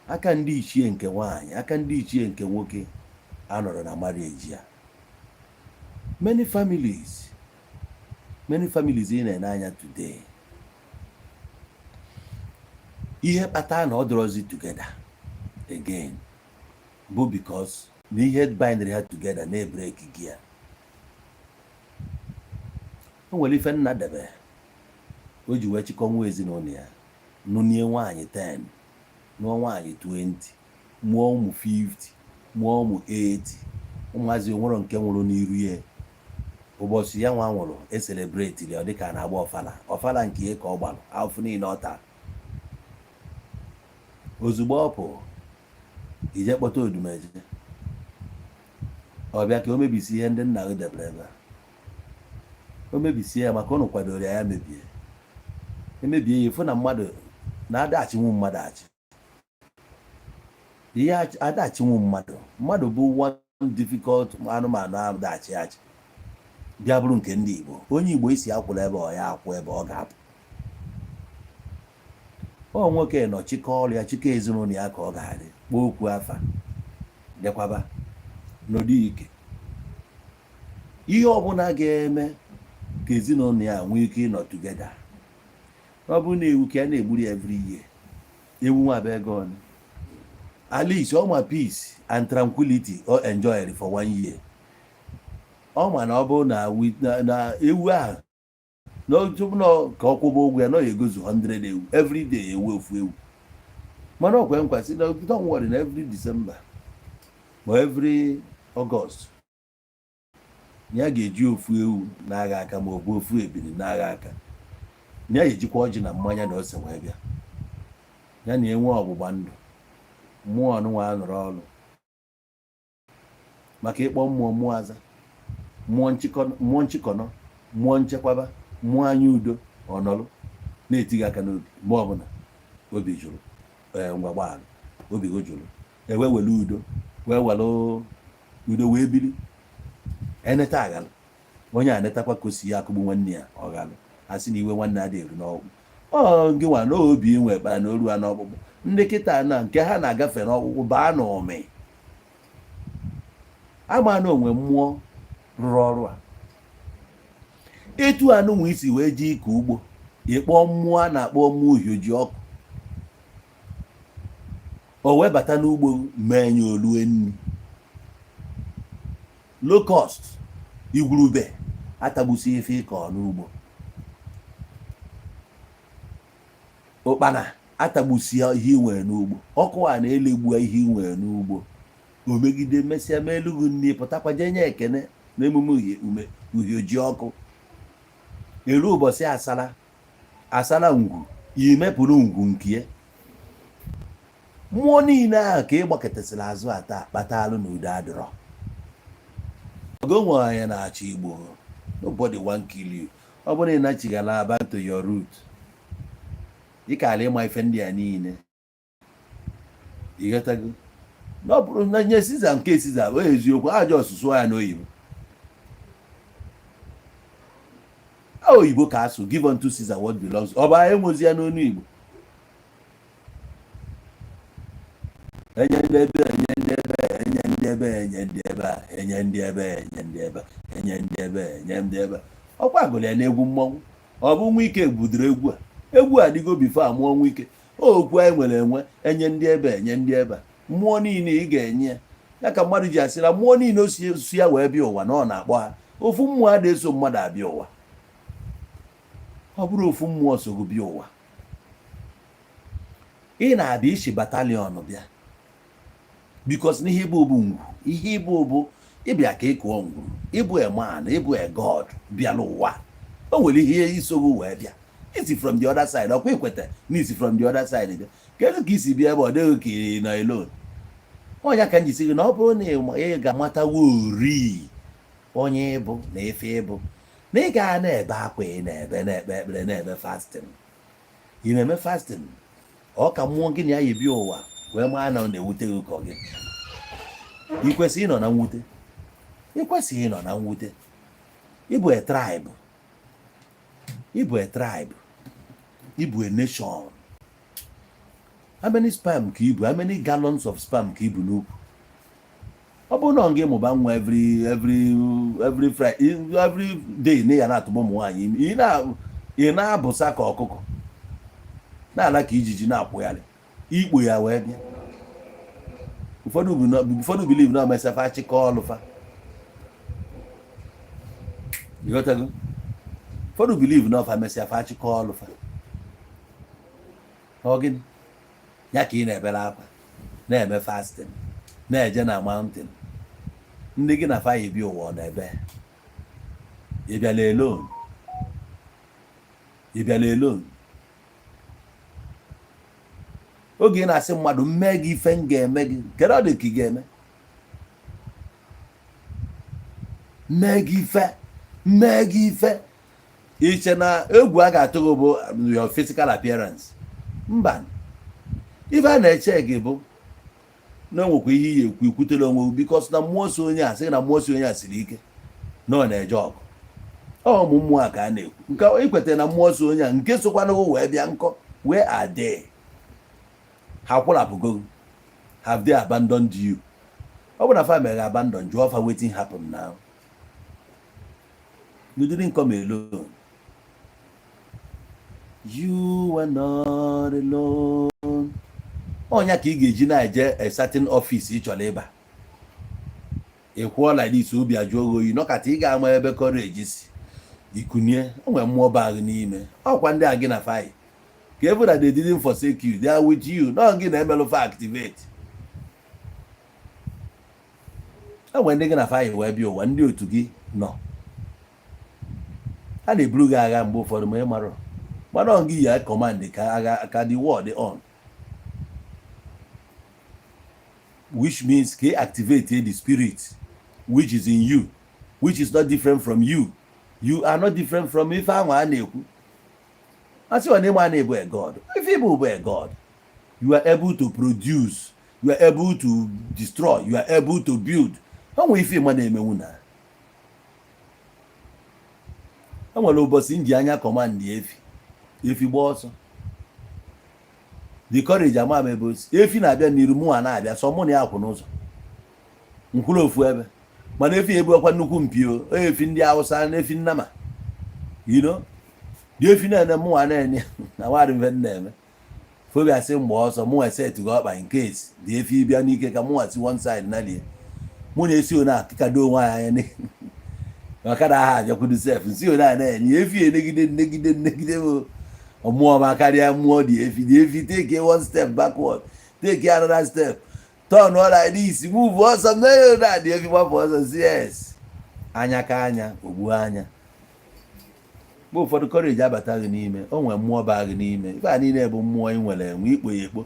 aka ndị ichie nke nwaanyị, aka ndị ichie nke nwoke anọrọ na marriage ya. Many families, many families ị na-ene anya today, ihe kpatara na ọ dọrọzi together again bụ because Na ihe bindịrị ha together na-ebreak gị ya. O nwere ife nna debe o ji wee chịkọ nwa ezinụlọ ya, nụnie nwaanyị 10, nụọ nwaanyị 20, mụọ ụmụ 50, mụọ ụmụ 80. Ụmụazị nwere nke nwụrụ n'iru ya. Ụbọchị ya nwa nwụrụ, ecelebrate ọ dịka a na-agba ọfala, ọfala nke ihe ka ọ gbalụ afụ niile ọ tara. Ozugbo ọ pụ ije kpọta Odumeje, ọ bịa ka o mebisi ihe ndị nna gị debere ebe a. O mebisie ya maka ụnụ kwadoro ya, ya mebie, emebie ya. Ịfụ na mmadụ na-adachinwu mmadụ achị ihe adachinwu mmadụ. Mmadụ bụ one difficult anụmanụ adachi achị, bịa bụrụ nke ndị Igbo. Onye Igbo isi akwụrụ ebe ọ ya akwụ, ebe ọ ga-apụ. Ọ nwoke nọ chịkọ ọrụ ya, chịkọ ezinụlọ ya, ka ọ ga-adị kpọọ okwu afa dekwaba n'ụdị ike. Ihe ọbụla ga-eme ka ezinụlọ ya nwee ike ịnọ together, ọ bụrụ na ewu ka ya na-egburu ya every year, ewu nwa bụ ego ole. At least ọ ma peace and tranquility ọ enjoy for one year. Ọ ma na ọ bụrụ na na ewu ahụ na tupu na ka ọ kwụba ụgwọ ya na ọ ya egozu 100 ewu every day, ewu ofu ewu. Mana ọ kwe nkwa sị na don't worry, na every December ma every August na ya ga-eji ofu ewu na-agha aka, ma ọ bụ ofu ebili na-agha aka, na ya ejikwa ọjị na mmanya na ose wee bịa ya na enwe ọgbụgba ndụ mmụọ ọnụnwa anụrụ ọrụ maka ịkpọ mmụọ, mmụọ aza, mmụọ mmụọ nchịkọnọ, mmụọ nchekwaba, mmụọ anya udo. Ọnọlụ na-etighị aka n'obi mgbe ọbụla obi jụrụ. Ee, ngwa gbaalụ obi go jụrụ, ewe were udo, wee were udo wee biri. Eneta aghalụ onye a netakwa ka o si ya akụgbu nwanne ya, ọ ghalụ. A sị na iwe nwanne adịghị eru n'ọkpụkpụ. Ọ gị nwa na obi nwe kpara na oru ha n'ọkpụkpụ. Ndị kịta na nke ha na-agafe n'ọkpụkpụ baa n'ụmị ama na onwe mmụọ rụrụ ọrụ a. Etu anụnwa isi wee jee ịkọ ugbo, ịkpọ mmụọ a na-akpọ mmụọ uhioji ọkụ, o wee bata n'ugbo mee nye olue nri. Locust, igwurube atagbusi ife ịkọ n'ugbo. Ụkpana atagbusi ihe ị nwere n'ugbo. Ọkụ a na-elegbu ihe ị nwere n'ugbo. O megide mesịa ma elugu nri, pụtakwa jee nye ekene na emume uhie ji ọkụ. Eru ụbọchị asala asala ngwu, imepụrụ ngwu nke mmụọ niile ahụ ka ị gbakọtasịrị azụ ata kpatalụ na udo adịrọ. Ogo nwe anya na-achọ Igbo, nobody wan kill you. Ọ bụrụ na ị nachigala back to your root, ị ka ala ịma ife ndị a niile. Ịghọtago na ọ bụrụ na nye Siza nke Siza, o eziokwu ajọ ọsụsụ ya n'oyibo, a oyibo ka asụ, "Give unto Caesar what belongs." Ọ bụ anyị enwezi ya n'onu Igbo. Enye ndị ebe, enye ndị ebe, enye ndị ebe, enye ndị ebe a, enye ndị ebe, enye ndị ebe a, enye ndị ebe, enye ndị ebe a. Ọkwa gụrụ ya n'egwu mmọnwụ. Ọ bụ Nwike budoro egwu a. Egwu a adịgo before amụọ Nwike. Okwu anyị nwere enwe, enye ndị ebe, enye ndị ebe a. Mmụọ niile ị ga-enye ya, ya ka mmadụ ji asịla mmụọ niile o si ya wee bịa ụwa na ọ na-akpọ ha. Ofu mmụọ a na-eso mmadụ abịa ụwa, ọ bụrụ ofu mmụọ sogo bịa ụwa, ị na-abịa isi battalion bịa, because n'ihe ịbụ bụ ngwu, ihe ịbụ bụ ịbịa ka ị kụọ ngwuru. Ịbụ a man, ịbụ a god bịa n'ụwa. O nwere ihe isogo wee bịa isi from the other side. Ọkwa ikweta na isi from the other side bịa? Kedu ka isi bịa ebe ọ dịghị ka ị nọ alone? Ọnya ka m ji sị gị na ọ bụrụ na ị ga-amatawo ori onye ịbụ na efe ịbụ, na ị ga na-ebe akwa, ị na-ebe, na-ekpe ekpere, na-eme fasting, ị na-eme fasting, ọ ka mmụọ gị na ya yi bịa ụwa wee maa na ọ na-ewute gị ka ọ gị. Ị kwesịrị ịnọ na mwute, ị kwesịghị ịnọ na mwute. Ịbụ a tribe, ịbụ a tribe, ịbụ a nation. How many sperm ka ibu? How many gallons of sperm ka ibu n'ukwu? Ọ bụrụ na ọ gị mụba nwa every Friday, every day na ya na-atụba ụmụ nwaanyị ime, ị na-abụsa ka ọkụkọ na-ala ka ijiji na-akwụgharị ikpo ya wee bịa. Ụfọdụ believe na omesịa, fa achịkọ ọlụ fa. Ịghọtago? Ụfọdụ believe na ọfa mesịa, fa achịkọ ọlụ fa. Ọ gịnị ya ka ị na-ebere akwa, na-eme fasting, na-eje na mountain? Ndị gị na fa ebi ụwa, ọ na-ebe ị bịala alone? Ị bịala alone. Oge ị na-asị mmadụ mmee gị ife m ga-eme gị, kedu ọ dị ka ị ga-eme mmee gị ife, mmee gị ife? Iche na egwu a ga-atụ gị bụ your physical appearance? Mba, ife a na-eche gị bụ na enwekwa ihe iyi ekwu ikwutere onwe gị, because na mmụọ so onye a sị na mmụọ so onye a siri ike, na ọ na-eje ọgụ. Ọ ụmụ mmụọ a ka a na-ekwu nke ikweta na mmụọ so onye a nke sokwanụ wee bịa nkọ wee ade ha kwụrapụgo. Have they abandoned you? Ọ bụ na fa mere abandon, jụọ fa wetin happen now. You didn't come alone. You were not alone. Ọnya ka ị ga-eji na-eje a certain office ị chọrọ ịba, ị kwụọ like this, obi ajụọ gị oyi, nọkata ị ga-ama ebe courage si ikunie. O nwere mmụọ baa gị n'ime. Ọkwa ndị a gị na fayi ka even that they didn't forsake you, they are with you. Nọ gị na-emelụ fa activate. E nwere ndị gị na fayi wee bịa ụwa, ndị otu gị nọ, a na-eburu gị agha mgbe ụfọdụ, ma ị marọ, mana ọ gị ya command ka agha ka the war dị on, which means ka activate the spirit which is in you, which is not different from you. You are not different from ife ahụ a na-ekwu. Asị ọ na ịma na-ebu a god. Ife ịbụ bụ a god. You are able to produce, you are able to destroy, you are able to build. O nwere ife ịma na-emenwu na e nwere ụbọchị m ji anya command efi, efi gba ọsọ. The courage, ama m ebe osi. Efi na-abịa n'iru, mụnwa na-abịa, sọ mụ na ya kwụ n'ụzọ nkwụrụ ofu ebe. Mana efi ebuokwa nnukwu mpi o efi ndị Hausa na efi nnama dị. Efi na-ene, mụnwa na-enye na nwadị mfe na-eme fobi asị mgbe ọsọ mụnwa esetụgo ọkpa in case dị efi bịa n'ike ka mụnwa si one side na lie. Mụ na-esi one akịkado onwe anyị anya maka na aha abịakwudu sef nsi one a na-enye efi enegide nnegide nnegide m mmụọ ma karịa mmụọ dị efi. Dị efi take one step backward, take another step, turn all like this, move ọsọ mee na dị efi gbapụ ọsọ. Si yes, anya ka anya ogbuo anya. Mgbe ụfọdụ courage abataghị n'ime o nwere mmụọ baa gị n'ime. Ife a niile bụ mmụọ ị nwere enwe ikpo ya ekpo,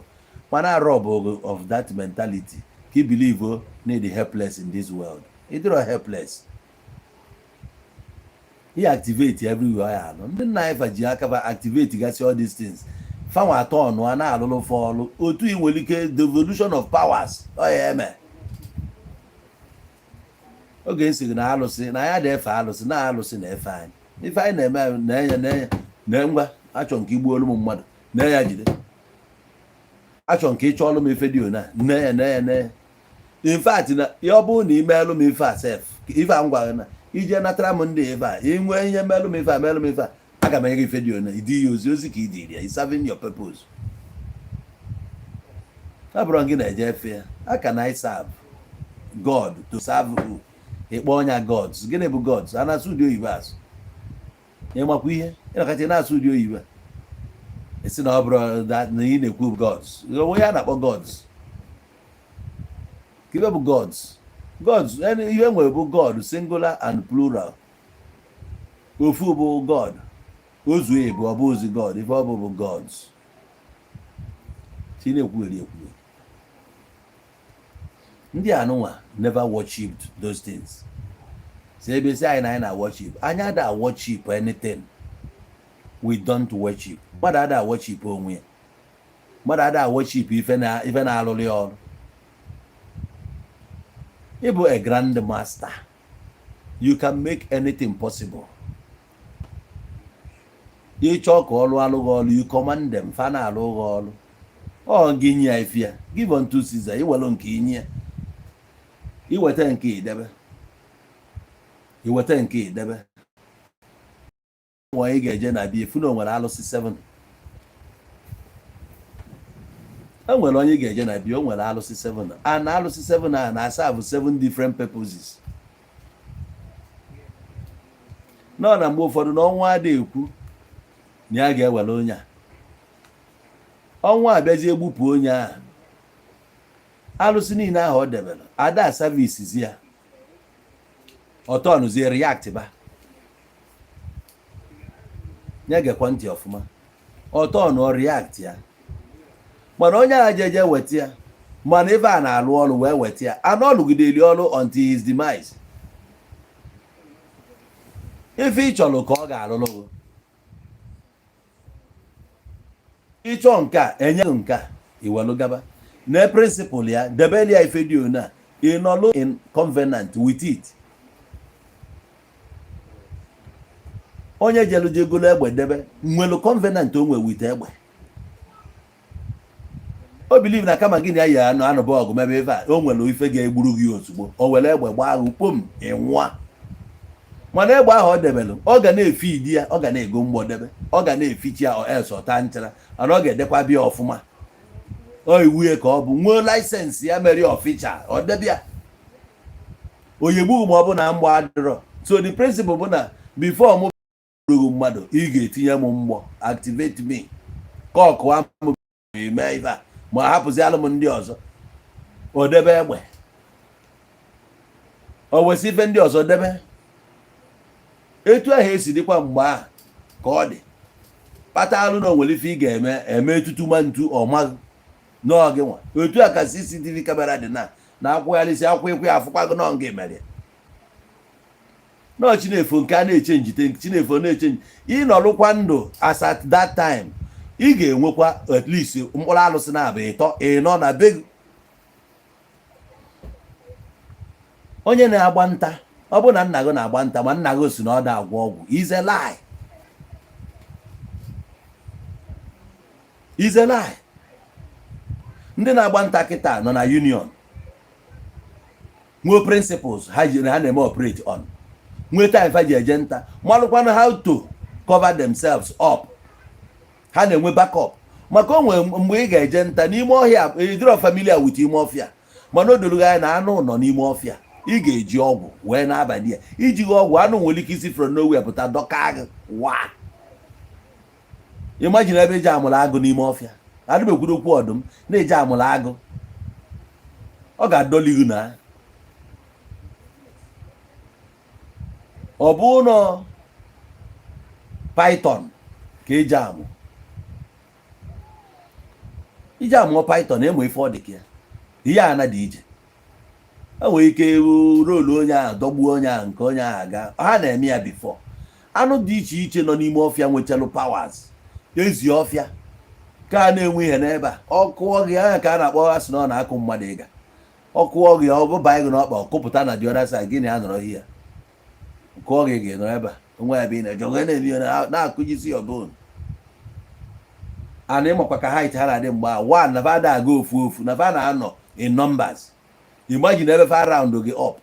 mana arụ bụ of that mentality ka i believe o na dị helpless in this world. Ị dịrọ helpless. He activate everywhere ya anọ. Ndị nna anyị fa ji aka fa activate gasị all these things. Fanwa atọ ọnụ a na-alụlụ fa ọlụ otu ị nwere ike devolution of powers. Ọ ya eme oge esi na alụsị na ya na-efe alụsị na alụsị na-efe anyị. Ife anyị na-eme na-enye na-enye na ngwa achọ nke igbuolu m mmadụ na ya jide, achọ nke ịchọ ọlụ m ife dị ona nne ya na ya na ya. In fact, na ya ọ bụrụ na ị meelụ m ife a sef, ife a m gwara na ije natara m ndị ife a, inwe ihe meelụ m ife a, meelụ m ife a, aga m enye gị ife dị ona. Ịdị ya ozi ozi ka ị dịrị ya is serving your purpose. Ọ bụrụ gị na-eje efe ya. How can I serve God to serve who? Ịkpọ ọnya gods, gịnị bụ gods? A na-asụ ụdị oyibo asụ, ịmakwa ihe ịnọkacha na-asụ ụdị oyibo a, esi na ọ bụrụ na ị na-ekwu gods, onwe ya na-akpọ gods. Ka ibe bụ gods, gods ihe nwere bụ God, singular and plural. Ofu bụ God, ozu ebu ọ bụ ozi God. Ife ọ bụ bụ gods chi na-ekwugheri ekwugheri. Ndị anụnwa never worshipped those things. Si ebe si anyị na anyị na worship, anyị ada worship anything. We don't worship. Mmadụ ada worship onwe ya. Mmadụ ada worship ife na ife na-alụrụ ya ọrụ. Ịbụ a grand master, you can make anything possible. Ịchọọ ka ọlụ alụ gị ọlụ, you command them, fa na-alụ gị ọlụ. Ọ gị nye ya ife ya, give unto Caesar. Iwelu nke inye ya, iweta nke idebe, iweta nke idebe. Nwa ị ga-eje na bia efu na o nwere alụsị 7. E nwere onye ị ga-eje na bia, o nwere alụsị 7, a na alụsị 7 a na-aserve 7 different purposes. Nọ na mgbe ụfọdụ na ọnwa adịghị ekwu na ya ga-ewere onye a, ọnwa abịazi egbupụ onye ahụ, alụsị niile ahụ ọ debere ada service ya, ọtọnụzie react ba nye. Gekwa ntị ọfụma. Ọtọnụ ọ react ya, mana onye ahụ jeje weta ya, mana ebe a na-alụ ọrụ wee weta ya, anụ ọlụgideli ọrụ until his demise. Ife ị chọrọ ka ọ ga-alụlụ gị, ịchọ nke a enye gị nke a, iwelu gaba na principle ya, debeli ya ife dị ona ị nọlụ in covenant with it. Onye jelu jegolo egbe debe nwelu covenant o nwe with egbe. O believe na kama gị na ya yi anụ anụba ọgụ mebe ife a, o nwere ife ga-egburu gị ozugbo, o were egbe gbaa ahụ kpom, ị nwụa. Mana egbe ahụ ọ debelụ, ọ ga na-efe idi ya, ọ ga na-ego mgbọ debe, ọ ga na-efichi ya else ọta nchara, mana ọ ga-edekwa bịa ọfụma. Ọ iwu ya ka ọ bụ nwee license ya mere official, ọ debe ya oyegbu ma ọ bụ na mgbọ adịrọ. So the principle bụ na before mụ rughu mmadụ, ị ga-etinye m mgbọ, activate me, ka ọkụwa m eme ife a, ma hapụzi alụ m ndị ọzọ. O debe egbe, o wesị ife ndị ọzọ debe. Etu ahụ esi dịkwa mgbe ahụ ka ọ dị kpata alụ na onwere ife ị ga-eme eme etutu ma ntu ọ maghị n'ọgị nwa. Otu a ka CCTV camera dị na na-akwụgharịsị akwụ ịkwụ ya afụkwago nọ nga mere nọọ. Chinefo nke a na-eche njite, Chinefo na-eche ịnọlụkwa ndụ. As at that time, ị ga-enwekwa at least mkpụrụ alụsị na-abụ ịtọ ịnọ na be gị. Onye na-agba nta, ọ bụ na nna gị na-agba nta, ma nna gị si na ọ da agwọ ọgwụ, is a lie, is a lie. Ndị na-agba nta kịta nọ na union, nwee principles ha ji ha na-eme operate on, nwee time fa ji eje nta, malụkwanụ how to cover themselves up. Ha na-enwe backup, maka o nwere mgbe ị ga-eje nta n'ime ọhịa, ị dịrọ familiar with ime ọfịa, mana o doro gị anya na anụ nọ n'ime ọfịa. Ị ga-eji ọgwụ wee n'abalị ya iji gị ọgwụ, anụ nwere ike isi from nowhere pụta dọka gị. Wa imagine ebe eji amụrụ agụ n'ime ọfịa, adịbekwuru okwu ọdụm na-eji amụrụ agụ, ọ ga-adọli gị. Na ọ bụ ụlọ python ka eji amụ, iji amụọ python ịmụ ife ọ dị ka ya, ihe a na dị ije. E nwere ike rolu onye ahụ, dọgbuo onye ahụ, nke onye ahụ aga. Ha na-eme ya before. Anụ dị iche iche nọ n'ime ọfịa nwechalụ powers. Ezi ọfịa ka a na-enwe ihe n'ebe a, ọkụọ gị anya ka a na-akpọ, asị na ọ na-akụ mmadụ ịga ọkụọ gị, ọ bụ banye gị n'ọkpa, ọkụpụta na the other side, gị na ya nọrọ ihe kụọ gị, gị nọrọ ebe a onwe ebe ị na-eje onwe na-eme ihe na-akụjisi your bone. Ana ịmakwa ka height ha na-adị mgbe a one na fa aga ofu ofu, na fa na-anọ in numbers. Imagine ebe fa round gị up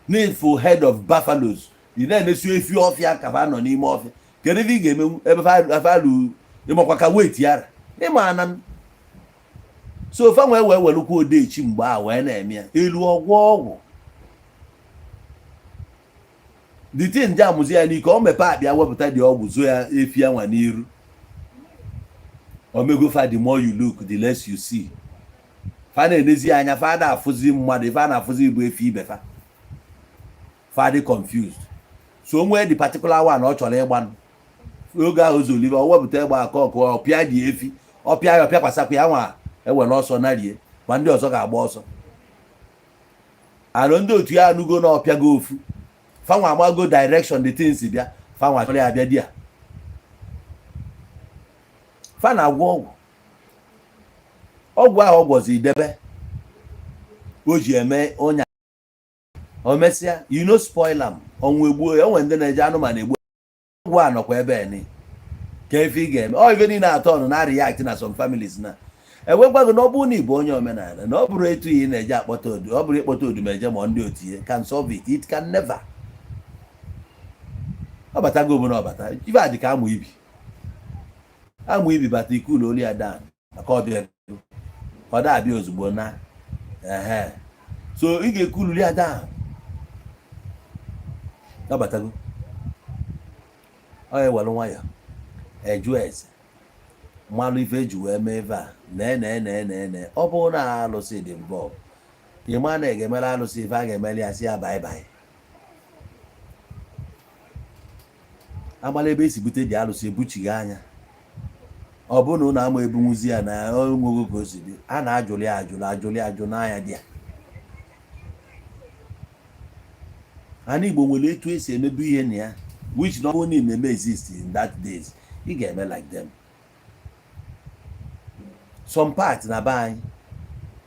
n'ifo head of buffaloes, ị na-enesi efi ọfịa ka fa nọ n'ime ọfịa. Kedu ife ị ga-emenwu ebe fa lu? Ịmakwa ka weight yara ịma na so fa wee wee welukwa odechi mgbe a wee na-eme ya elu ọgwụ ọgwụ the thing ji amụzi ya n'ike. O mepee akpịa, wepụta dị ọgwụ, zo ya efi anwa n'iru omegofa. The more you look, the less you see. Fa na-enezi anya, fa na-afụzi mmadụ, ife a na-afụzi bụ efi ibe fa. Fa dị confused. So o nwee the particular one ọ chọrọ ịgbanụ oge ahụ zolive, ọ wepụta egbe aka ọkụ, ọpịa dị efi, ọpịa ya, ọpịa kwasakwa ya nwa, ewere ọsọ narie, ma ndị ọzọ ga-agba ọsọ. Anụ ndị otu ya anụgo na ọpịago ofu, fanwa amago direction the things bịa, fanwa chọrọ ya abịa di ya. Fa na-agwọ ọgwụ, ọgwụ ahụ ọ gwọzi idebe o ji eme ọnya, o mesịa, you no spoil am, ọnwụ egbuo ya. O nwere ndị na-eji anụmanụ egbu ọgwụ a nọkwa ebe ni ka ife ị ga-eme ọ ife niile atọ ọnụ na react na some families na ewekwa gị na ọ bụrụ na ị bụ onye omenala, na ọ bụrụ etu ị na-eje akpọta odu, ọ bụrụ ịkpọta odumeje ma ndị otu ihe can solve it, it can never. Ọ batago obodo, ọ bata ife a dị ka amụ ibi, amụ ibi bata ikulu olu ya dan maka ọbịa. Ọ da-abịa ozugbo na ehe. So ị ga-ekuluri ya down. Ọ batago, ọ ewere nwayọ eju ese, mmalụ ife eji wee mee ebe a nee nee nee nee nee. Ọ bụrụ na alụsị dị involve, ị ma na ị ga-emere alụsị ife a ga-emere ya, si ya bye bye. Amala ebe esi bute dị alụsị, ebuchighị anya. Ọ bụrụ na ụnụ ama ebunwuzi ya na onwego ka o si dị, a na-ajụli ya ajụlụ ajụli ajụ n'anya dị ya. Ana Igbo nwere etu esi emebu ihe na ya, which not only na-eme exist in that days. Ị ga-eme like them. Some part na be anyị,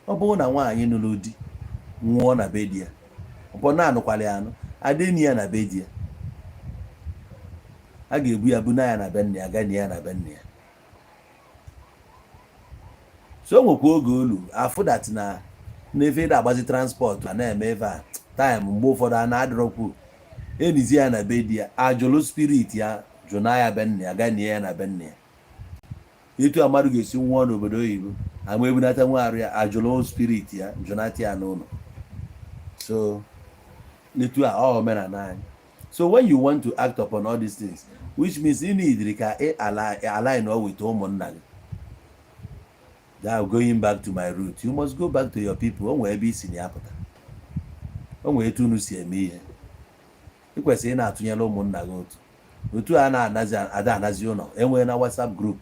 ọ bụrụ na nwaanyị nụrụ di nwụọ na be di ya, ọ na anụkwala ya anụ, adịni ya na be di ya, a ga-ebu ya buna ya na be nna ya, gani ya na be nna ya. So o nwekwa oge olu afụ that na n'efe ịda agbazi transport a na-eme ebe a time. Mgbe ụfọdụ a na-adịrọkwu enizi ya na be di ya, ajụlụ spirit ya jụna ya be nna ya, ganie ya na be nna ya. Etu a mmadụ ga-esi nwụọ n'obodo oyibo, ama ebunata nwa arụ ya, ajụlụ spirit ya jụnata ya n'ụlọ. So etu a ọ omenala anyị. So when you want to act upon all these things, which means you need ka ị align with ụmụnna gị. Now, going back to my root, you must go back to your people. O nwee ebe isi na ya pụta, o nwee etu unu si eme ihe. Ị kwesịrị ị na-atụnyere ụmụnna gị otu otu a na-anazi ada anazi ụlọ. Enwee na WhatsApp group,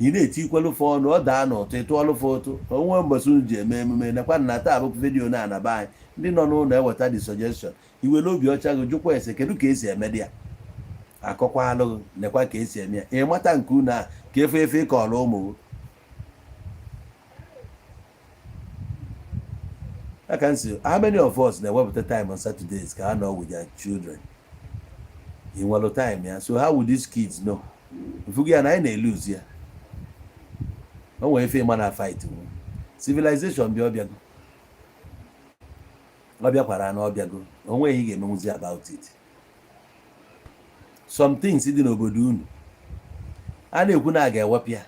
ị na-etikwelu fe ọnụ, ọ daa n'ụtụ, ịtụọlụ fe ụtụ. Onwe mbọsị unu ji eme emume, nekwa na taa bụ video na anaba anyị. Ndị nọ n'ụlọ eweta the suggestion, iwere obi ọcha gị jụkwa ese kedu ka esi eme dị ya, akọkwa alụghị nekwa ka esi eme ya. Ị mata nke unu a ka efe efe ịkọrọ ụmụ gị. I can see how many of us na-ewepụta time on Saturdays ka ha nọ with their children. Ị nwere time ya? So how would these kids know? Mfugu ya na anyị na-elose ya. O nwere ife ịma na fight nwu civilization bịa, ọbịago, ọ bịakwara na ọbịago, o nweghị ị ga-emenwuzi about it. Some things dị n'obodo unu a na-ekwu na a ga-ewepụ ya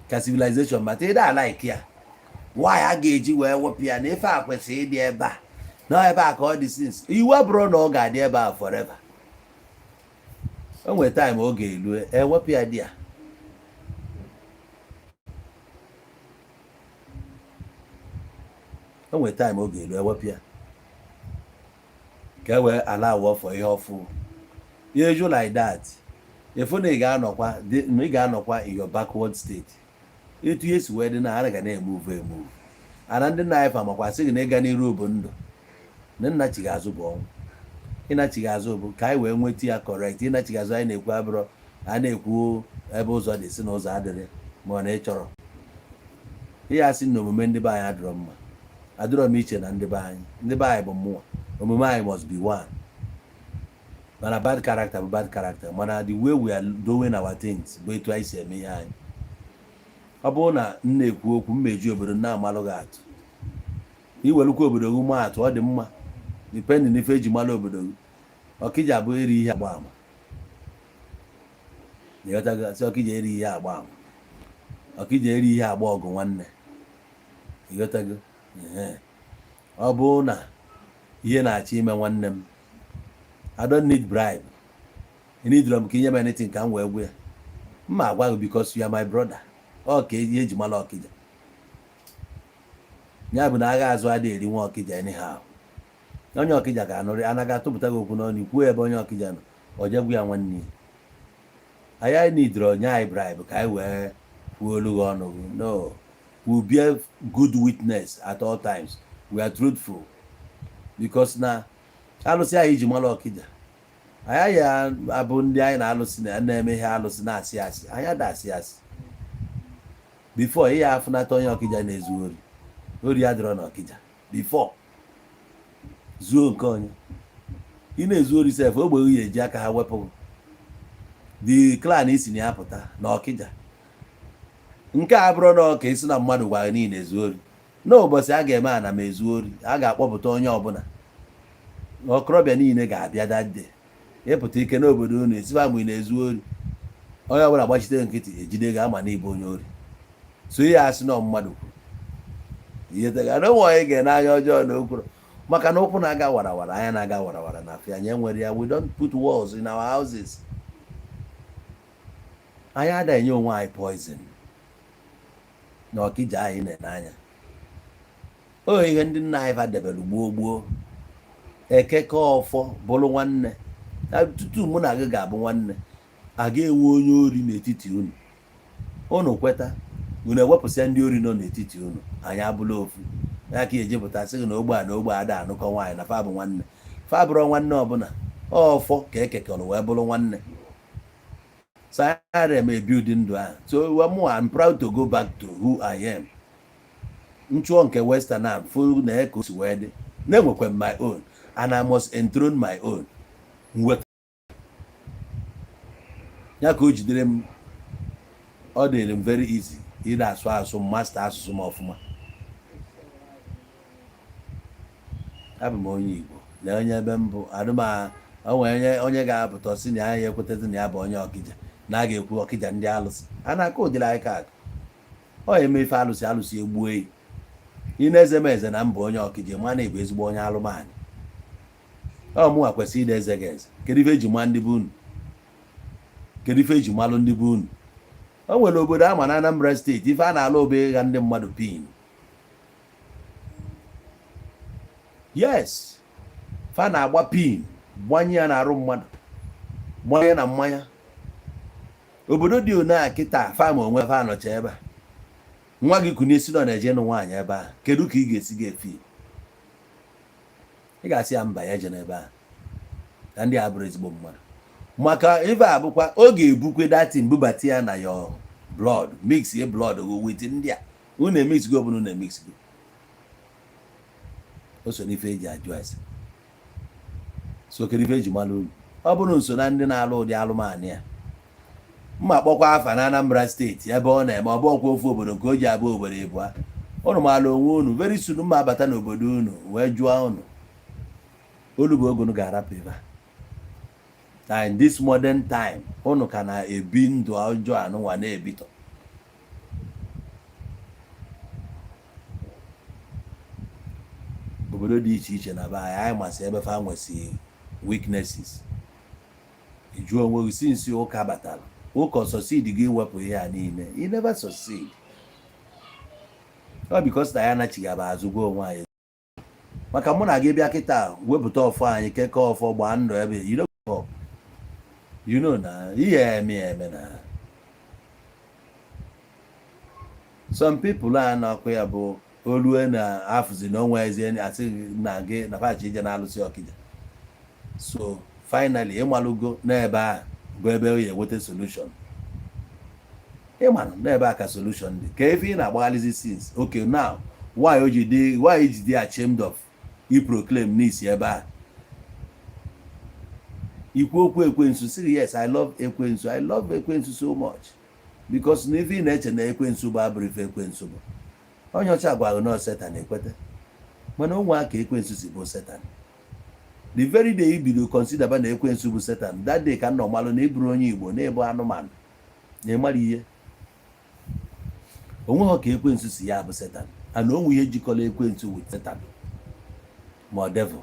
ka civilization mata ịda alike ya. Why a ga-eji wee wepụ ya na ife a kwesịrị ịdị ebe a na ebe a ka ọ dị since? Iwu abụrụ na ọ ga-adị ebe a forever. O nwere time ọ ga-elu, ewepụ ya dị ya. O nwere time ọ ga-elu, ewepụ ya ka e wee ala awọ for ihe ọfụ ihe eju like that. Efu na ị ga-anọkwa na ị ga-anọkwa in your backward state. Etu ihe si wee dị na a ga na-emove emove ana ndị nna anyị fa makwa sị gị na ịga n'iru bụ ndụ, na nna chi ga-azụ bụ ọnwụ. Ịnachighị azụ bụ ka anyị wee nweta ya correct. Ịnachighị azụ anyị na-ekwu abụrọ a na-ekwu ebe ụzọ dị si na ụzọ adịrị, ma ọ na ị chọrọ ihe asị na omume ndị be anyị adịrọ mma. Adịrọ m iche na ndị be anyị, ndị be anyị bụ mmụọ. Omume anyị must be one, mana bad character bụ bad character. Mana the way we are doing our things bụ etu anyị si eme ihe anyị. Ọ bụrụ na m na-ekwu okwu mmeji obodo m na-amalụ gị atụ, iwelukwa obodo gị maa atụ, ọ dị mma, depending n'ife eji malụ obodo gị. Ọkịja bụ eri ihe agba ama. Ịghọtago? Sị Ọkịja eri ihe agba ama, Ọkịja eri ihe agba ọgụ nwanne. Ịghọtago? Ehe. Ọ bụrụ na ihe na-achọ ime nwanne m, I don't need bribe. I need m ka inye m anything ka m wee gwa ya. Mma agwa gị because you are my brother. Ọ ka ihe eji mara Ọkịja ya bụ na agha azụ adịghị eri nwa Ọkịja anyhow. Onye Ọkịja ga-anụrị, anaghị atụpụta gị okwu n'ọnụ, ikwuo ebe onye Ọkịja nọ, ọ jegwu ya nwanne ya. Anyị nidoro onye anyị bribe ka anyị wee kwuo olu gị ọnụ gị? No, we bear good witness at all times. We are truthful because na alụsị anyị ji mara Ọkịja, anyị ya abụ ndị anyị na-alụsị na na-eme ihe alụsị na-asị asị. Anyị ada asị asị before ihe afụnata. Onye Ọkịja na-ezu ori, ori adịrọ n'Ọkịja before. Zuo nke onye ị na-ezu ori sef, ogbe ya eji aka ha wepụ the clan isi na ya pụta na Ọkịja. Nke a bụrụ na ọka isi na mmadụ gwara niile ezu ori, n'ụbọchị a ga-eme ana m ezu ori, a ga-akpọpụta onye ọbụla. Okorobịa niile ga-abịa that day. Ịpụta ike n'obodo unu, esifa mgbe ị na-ezu ori, onye ọbụla gbachite nkịtị, ejide gị, ama na ịbụ onye ori. So ihe asị na mmadụ kwuru ihe tega na onwe onye ga-ene anya ọjọọ na okwuru, maka na ụkwụ na-aga warawara, anya na-aga warawara na afịa anyị enwere ya. We don't put walls in our houses. Anyị ada enye onwe anyị poison na Ọkịja anyị na-ene anya. O ihe ndị nna anyị fa debere gboo gboo, ekekọ ọfọ bụrụ nwanne. Tutu mụ na gị ga-abụ nwanne, a ga-enwe onye ori n'etiti unu. Unu kweta, unu ewepụsịa ndị ori nọ n'etiti unu, anyị abụla ofu. Ya ka ejepụta sị gị na ogbe a na ogbe ada anụkọ nwaanyị na fa bụ nwanne. Fa bụrụ nwanne ọbụla, ọfọ ka ekekọrọ wee bụrụ nwanne. So I am ebi ụdị ndụ ahụ. So mụ, I'm proud to go back to who I am. Nchụọ nke western am fụ na ka o si wee dị, na-enwekwa my own and I must enthrone my own. Nweta ya ka o jidere m, ọ dịrị m very easy ịda asụ asụ, master asụsụ m ọfụma. Abụ m onye Igbo na onye ebe mbụ adụma onwe onye onye ga-apụta sị na ya ekwetazi na ya bụ onye Ọkịja, na a ga-ekwu Ọkịja ndị alụsị a na-akụ ụdịrị anyị ka akụ ọ eme ife alụsị alụsị egbuo eyi. Ị na-eze m eze na mbụ onye Ọkịja, ma na ịbụ ezigbo onye alụmanị. Ọ mụnwa kwesịrị ịda eze gị eze. Kedu ife eji ma ndị bụ unu? Kedu ife eji malụ ndị bụ unu? O nwere obodo ama na Anambra Steeti, ife a na-alụ obe ịgha ndị mmadụ pin. Yes, fa na-agba pin, gbanye ya na-arụ mmadụ, gbanye na mmanya. Obodo dị one a kịta fam onwe fa nọcha ebe a. Nwa gị kụnye si nọ na-eje nụ nwaanyị ebe a, kedu ka ị ga-esi ga-efi? Ị ga-asị ya mba, ya eje n'ebe a ka ndị a bụrụ ezigbo mmadụ. Maka ife a bụkwa ọ ga-ebukwe datin bubata ya na your blood, mix ye blood with ndị a unu emix go, ọbụla unu emix go. O so n'ife eji ajụ ase. So kedu ife eji malụ unu? Ọ bụrụ nso na ndị na-alụ ụdị alụmanụ ya, mma kpọkwa afa na Anambra Steeti ebe ọ na-eme. Ọ bụọkwa ofu obodo nke o ji abụ obodo ịbụa. Unu maala onwe unu. Very soon mma abata n'obodo unu wee jụọ unu olu bụ oge unu ga-arapụ ebe a. Na in this modern time, unu ka na-ebi ndụ ọjọọ anụnwa na-ebitọ. Obodo dị iche iche na be anyị, anyị masị ebe fa nwesị weaknesses. Jụọ onwe gị, since ụka batara, ụka succeed gị iwepụ ihe a niile? You never succeed. Ọ because na ya anachighaba azụ gwa onwe anyị. Maka mụ na gị bịa kịta wepụta ọfọ anyị, kekọọ ọfọ, gbaa ndụ ebe you know, you know na ihe eme eme na some people a na-akụ ya bụ olue na afụzi na onwe ezi asị na gị na fachi ije na-alụsị Ọkịja. So finally ịmalụgo n'ebe a bụ ebe o ya enweta solution. Ịmanụ n'ebe a ka solution dị, ka efe ị na-agbaghalịzi since. Okay, now why o ji dị, why ji dị ashamed of i proclaim n'isi ebe a ikwu okwu ekwensu sị, "Yes, I love ekwensu, I love ekwensu so much," because na ife ị na-eche na ekwensu bụ abụrụ ife ekwensu bụ. Onye ọcha gwara na Satan ekweta, mana onwe aka ekwensu si bụ Satan. The very day i bido consider ba na ekwensu bụ Satan, that day ka nọ malụ na ịbụrụ onye Igbo na-ebu anụmanụ na ịmara ihe onweghị ka ekwensu si ya bụ Satan, and onwe ihe jikọrọ ekwensu with Satan ma ọ devil.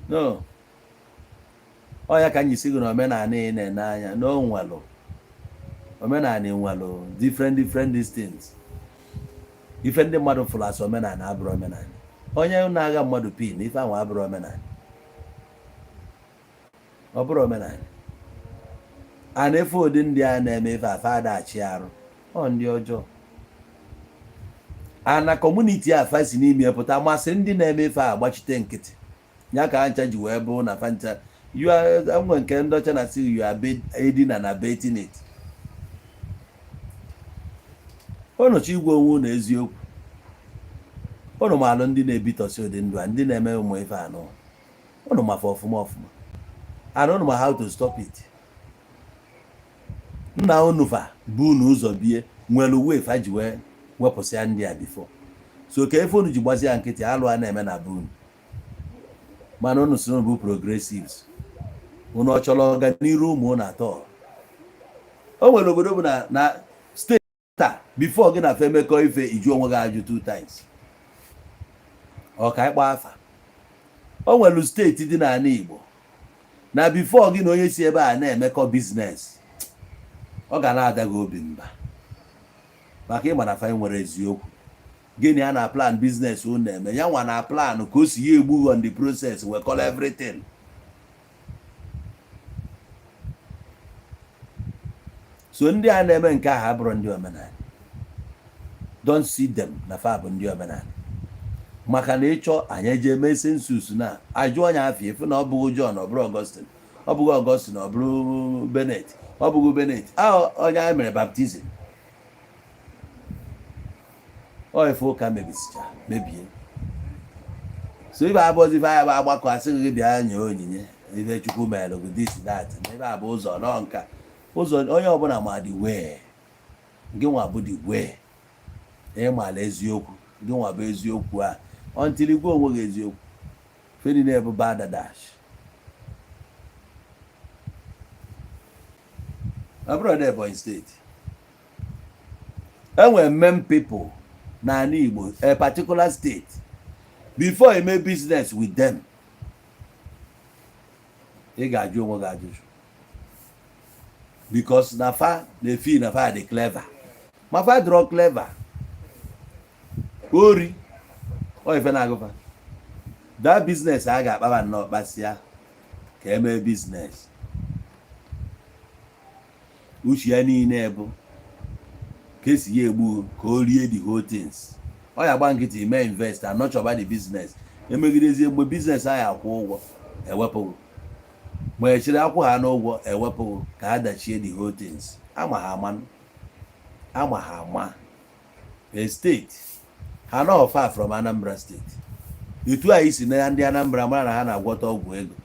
No, ọ ya ka anyị si gị na omenala ị na-ene anya na o nwelụ omenala, nwelụ different different distance. Ife ndị mmadụ fụrụ asị omenala abụrụ omenala. Onye na-agha mmadụ pin, ife ahụ abụrụ omenala, ọ bụrụ omenala. A na-efe ụdị ndị a na-eme ife afa adachi arụ, ọ ndị ọjọọ. A na community afa si n'ime pụta masị ndị na-eme ife a gbachite nkịtị ya ka ncha ji wee bụ na fancha. You are nwe nke ndị ọcha na si you are aiding and abetting it. Unu chọ igwe onwe unu eziokwu, unu maalụ ndị na-ebitọsi ụdị ndụ a, ndị na-eme ụmụ ife anụ. Unu mafa ọfụma ọfụma, and unu ma how to stop it. Nna unu fa bụ unu ụzọ bie nwere uwe fa ji wee wepụsịa ndị a before. So ka efe unu ji gbazi ya nkịtị, alụ a na-eme na be unu. Mana unu si bụ progressives, unu ọ chọrọ ọganiru ụmụ unu atọ? O nwere obodo bụ na steeti a, before gị na fa emekọ ife, iju onwe gị ajụ two times. Ọ ka ịkpọ afa. O nwere steeti dị n'ala Igbo na before gị na onye si ebe a na-emekọ business, ọ ga na-ada gị obi mba, maka ịma na fa nwere eziokwu. Gịnị a na plan business unu na-eme, ya nwa na plan ka o si ya egbu on the process wekọrọ everything. So ndị a na-eme nke ahụ abụrụ ndị omenala. Don't see them na fa bụ ndị omenala, maka na ịchọ anyị eje eme census na ajụ onye afọ, efu na ọ bụghị John, ọ bụrụ Augustine, ọ bụghị Augustine, ọ bụrụ Bennett, ọ bụghị Bennett ahụ onye anyị mere baptism. Ọ ife ụka mebisicha mebie. So ibe abụọzi ife anyị bụ agbakọ, asị gị bịa nye onyinye, ife Chukwu mere gị, this, that, na ebe a bụ ụzọ nọ nka ụzọ. Onye ọbụla ma the way, gị nwa bụ the way ịmala eziokwu, gị nwa bụ eziokwu a, until gwa onwe gị eziokwu. Fedi na-ebu badadash ọ bụrụ na Ebonyi Steeti enwere men people n'ala Igbo, a particular state, before you make business with them, ị ga-ajụ onwe gị ajụjụ, because na fa na-efi na fa dị clever, ma fa dịrọ clever. Ori ọ ife na-agụfa that business a ga-akpaba nnọọ kpasịa ka emee business. Uche ya niile bụ ka esi ya egbu ka o rie the whole things. Ọ ya gba nkịtị mee invest and nọchọba the business, emegidezie mgbe business ahụ akwụ ụgwọ ewepụghị, ma echere akwụ ha n'ụgwọ ewepụghị, ka ha dachie the whole things. Ama ha ama, ama ha ama. A state ha nọ far from Anambra Steeti. Etu anyị si na ndị Anambra mara na ha na-agwọta ọgwụ ego.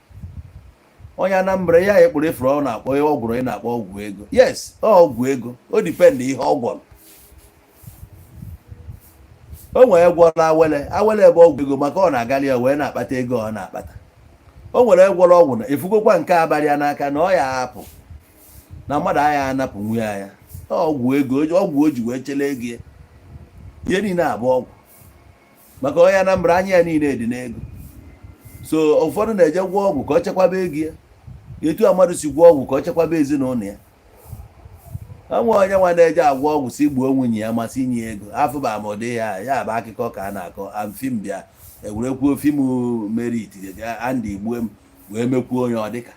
Onye Anambra ya ekpụrụ ifuru, ọ na-akpọ ihe ọ gwụrụ, ị na-akpọ ọgwụ ego. Yes, ọgwụ ego. O depend ihe ọ gwọrọ. O nwere gwọrọ awele, awele ebe ọgwụ ego, maka ọ na-agali ya wee na-akpata ego ọ na-akpata. O nwere gwọrọ ọgwụ na efugokwa nke abalị ya n'aka na ọ ya apụ na mmadụ agha anapụ nwunye ya ọgwụ ego, ọgwụ o ji wee chele ego ya. Ihe niile abụ ọgwụ, maka onye Anambra anya ya niile dị n'ego. So ụfọdụ na-eje gwọọ ọgwụ ka ọ chekwaba ego ya, etu a mmadụ si gwọọ ọgwụ ka ọ chekwaba ezinụlọ ya. Onwe onye nwa na-eje agwọ ọgwụ si gbuo nwunye ya, masị inye ego afụba ma ụdị ya ya bụ akụkọ ka a na-akọ film bịa ewerekwuo film merit andị gbue m wee mekwuo onye ọ dịka.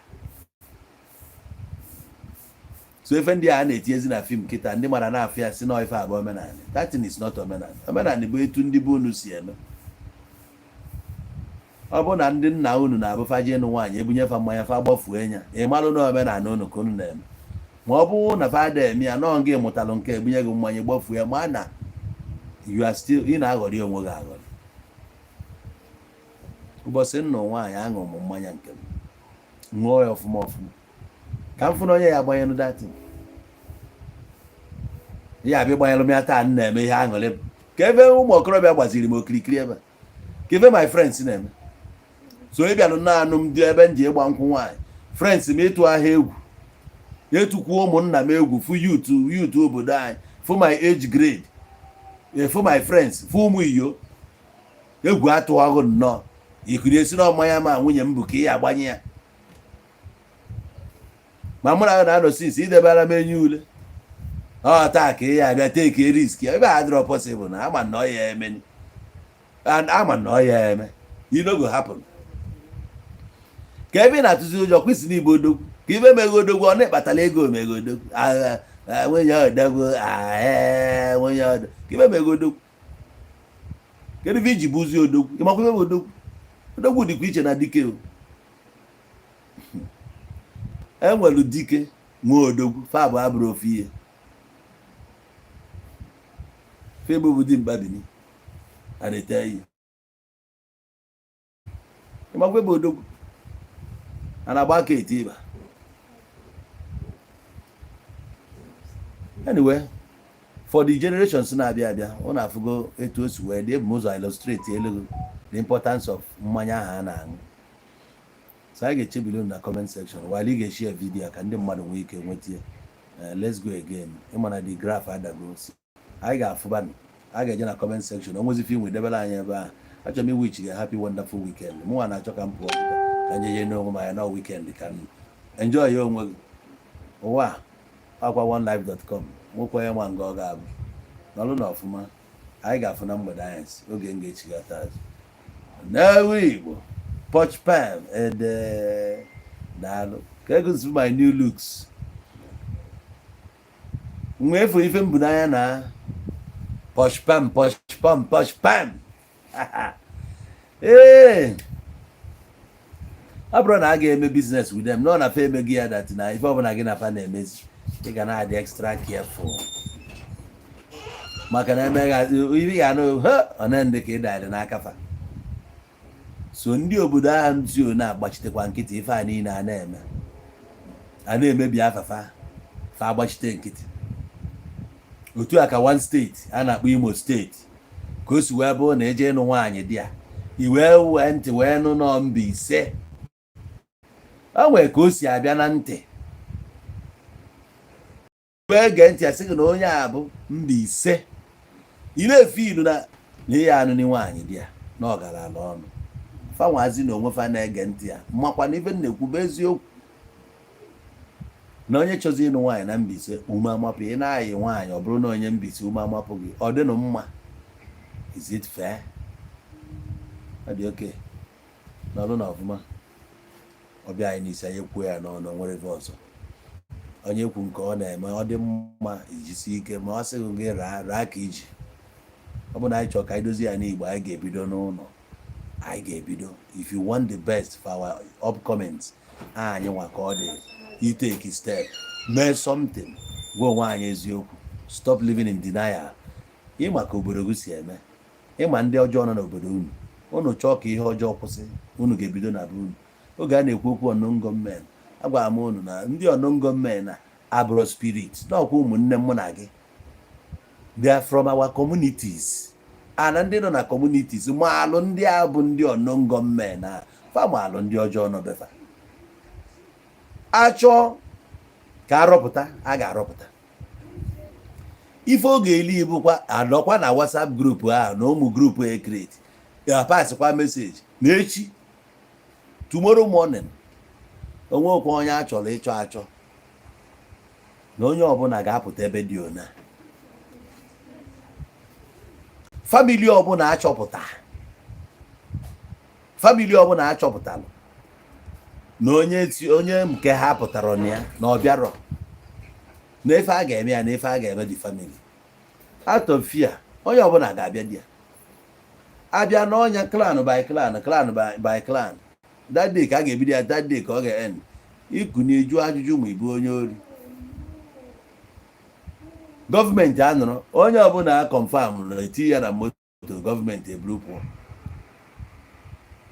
So ife ndị a na-etinyezi na film kịta, ndị mara na-afụ ya si na ife abụ omenala. That thing is not omenala. Omenala bụ etu ndị be unu si eme. Ọ bụrụ na ndị nna unu na-abụ fa je ịnụ nwaanyị, ebunye fa mmanya, fa gbafue ya, ị malụ na omenala unu ka unu na-eme. Ma ọ bụrụ na fa ada eme ya, nọọ gị mụtalụ nke ebunye gị mmanya gbafue ya, ma na you are still ị na-aghọrị onwe gị aghọrị. Ụbọchị nnụ nwaanyị, aṅụ m mmanya nke m, ṅụọ ya ọfụma ọfụma, ka m fụ na onye ya agbanyelụ datin ya abịa gbanyelụ m ya. Taa m na-eme ihe aṅụrị m ka ebe ụmụ okorobịa gbaziri m okirikiri ebe ka ebe my friends na-eme. So ị bịalụ naanụ m dị ebe m ji ịgba nkwụ nwaanyị, friends m ịtụ ahịa egwu, etukwuo ụmụnna m egwu, fụ youth youth obodo anyị, fụ my age grade, fụ my friends, fụ ụmụ iyo egwu atụghị nnọọ. Ikiri esi na mmanya ma nwunye m bụ ka ị ya agbanye ya, ma mụ na gị na-anọ since idebara m enyi ule ọ taa ka ị ya abịa take risk ebe a adịrọ possible na ama na ọ ya eme, and ama na ọ ya eme, e no go happen. Ka ebe ị na-atụzi ụjọ kwesị n'igbo odogwu, ka ibe meghe odogwu, ọ na-ekpatala ego meghe odogwu agha nwunye odogwu, nwunye odogwu, ka ibe meghe odogwu. Kedu ife iji bụzi odogwu? Ịmakwa ibe bụ odogwu? Odogwu dịkwa iche na dike. O enwelu dike nwee odogwu, fa bụ abụrụ ofu ihe. Fegbu bụ dimkpa bini a na-ete ihe. Ịmakwa ebe odogwu a na-agba aka eti ịba. Anyway, for the generations na-abịa abịa, ọ na-afụgo etu o si wee dị. Ebu m ụzọ illustrate elu the importance of mmanya ahụ a na-aṅụ. So anyị ga-echebili unu na comment section while ị ga-eshare video ka ndị mmadụ nwee ike nweta ya. Let's go again. Ịma na the graph adago. Anyị ga-afụbanụ, a ga-eje na comment section. Onwezi ife inwe debere anyị ebe ahụ. Achọrọ m iwish gị happy wonderful weekend. Mụnwa na-achọ ka m pụọ ka njeje n'onwe m anya na weekend, ka m enjoy ya onwe gị. Ụwa a akwa onelife.com nwekwa onye nwa nga ọ ga-abụ nọlụ na ọfụma. Anyị ga-afụ na mgbede anyasị oge m ga-echigata azụ n'ewu Igbo. Poch pam ede, daalụ ka egosi my new looks. Nwa efu ife m bụ n'anya na posh pam, posh pam, posh pam. Ee, ọ bụrụ na a ga-eme business with them nọ na fa emeghị ya, that na ife ọbụla gị na fa na-emezi, ị ga na-adị extra careful, maka na emegha ife ga anụ ha ọ na ndị ka ị darị n'aka fa. So ndị obodo ahụ ntị o na-agbachitekwa nkịtị. Ife a niile a na-eme, a na-emebi afafa, fa agbachite nkịtị. Otu a ka one state a na-akpọ Imo State ka o si wee bụrụ na eje ịnụ nwaanyị dị a, i wee wee ntị wee nụ nọ Mbaise, o nwee ka o si abịa na ntị wee gee ntị, asị gị na onye a bụ Mbaise. Ị na-efe ilu na ihe anụ nwaanyị dị ya na ọ gara ala ọnụ fanwazi na onwe fa na-ege ntị ya, makwa na ife m na-ekwu bụ eziokwu, na onye chọzi ịnụ nwaanyị na Mbaise, ume amapụ. Ị na-ayị nwaanyị, ọ bụrụ na onye Mbaise, ume amapụ gị, ọ dịnụ mma. Is it fair? Ọ dị oke n'ọlụ na ọfụma. Ọbịa anyị n'isi, anyị ekwuo ya n'ọnụ. Nwere ife ọzọ onye kwu nke ọ na-eme, ọ dị mma ijisi ike, ma ọ sịghị gị raa raa ka iji. Ọ bụ na anyị chọrọ ka anyị dozie ya n'Igbo, anyị ga-ebido n'ụlọ. Anyị ga-ebido. If you want the best for our upcomings, anyị nwa ka ọ dị i take step, mee something, gwa onwe anyị eziokwu, stop living in denial. Ịma ka obodo gị si eme, ịma ndị ọjọọ nọ n'obodo unu. Unu chọọ ka ihe ọjọọ kwụsị, unu ga-ebido na be unu. Oge a na-ekwu okwu unknown gunmen, agwara m unu na ndị unknown gunmen na abụrụ spirit n'ọkwa ụmụnne mụ na gị. They are from our communities, ana ndị nọ na communities maalụ ndị a bụ ndị unknown gunmen na fa maalụ ndị ọjọọ nọ befa. Achọọ ka arọpụta, a ga-arọpụta ife oge eli bụkwa anọkwa na WhatsApp group ahụ na ụmụ group e create ya, pasịkwa message na echi, tomorrow morning, onwekwa onye a chọrọ ịchọ achọ, na onye ọbụla ga-apụta ebe dị ona. Family ọbụla achọpụta, family ọbụla achọpụtalụ na onye onye nke ha pụtara na ya na ọ bịarọ, na ife a ga-eme ya, na ife a ga-eme the family, out of fear, onye ọbụla ga-abịa di ya abịa n'ọnya, clan by clan, clan by clan. That day ka a ga-ebido ya, that day ka ọ ga-end. Iku na-eju ajụjụ ma ịbụ onye ori, gọọmenti anụrụ onye ọbụla confirm na eti ya na moto, gọọmenti eburu pụọ.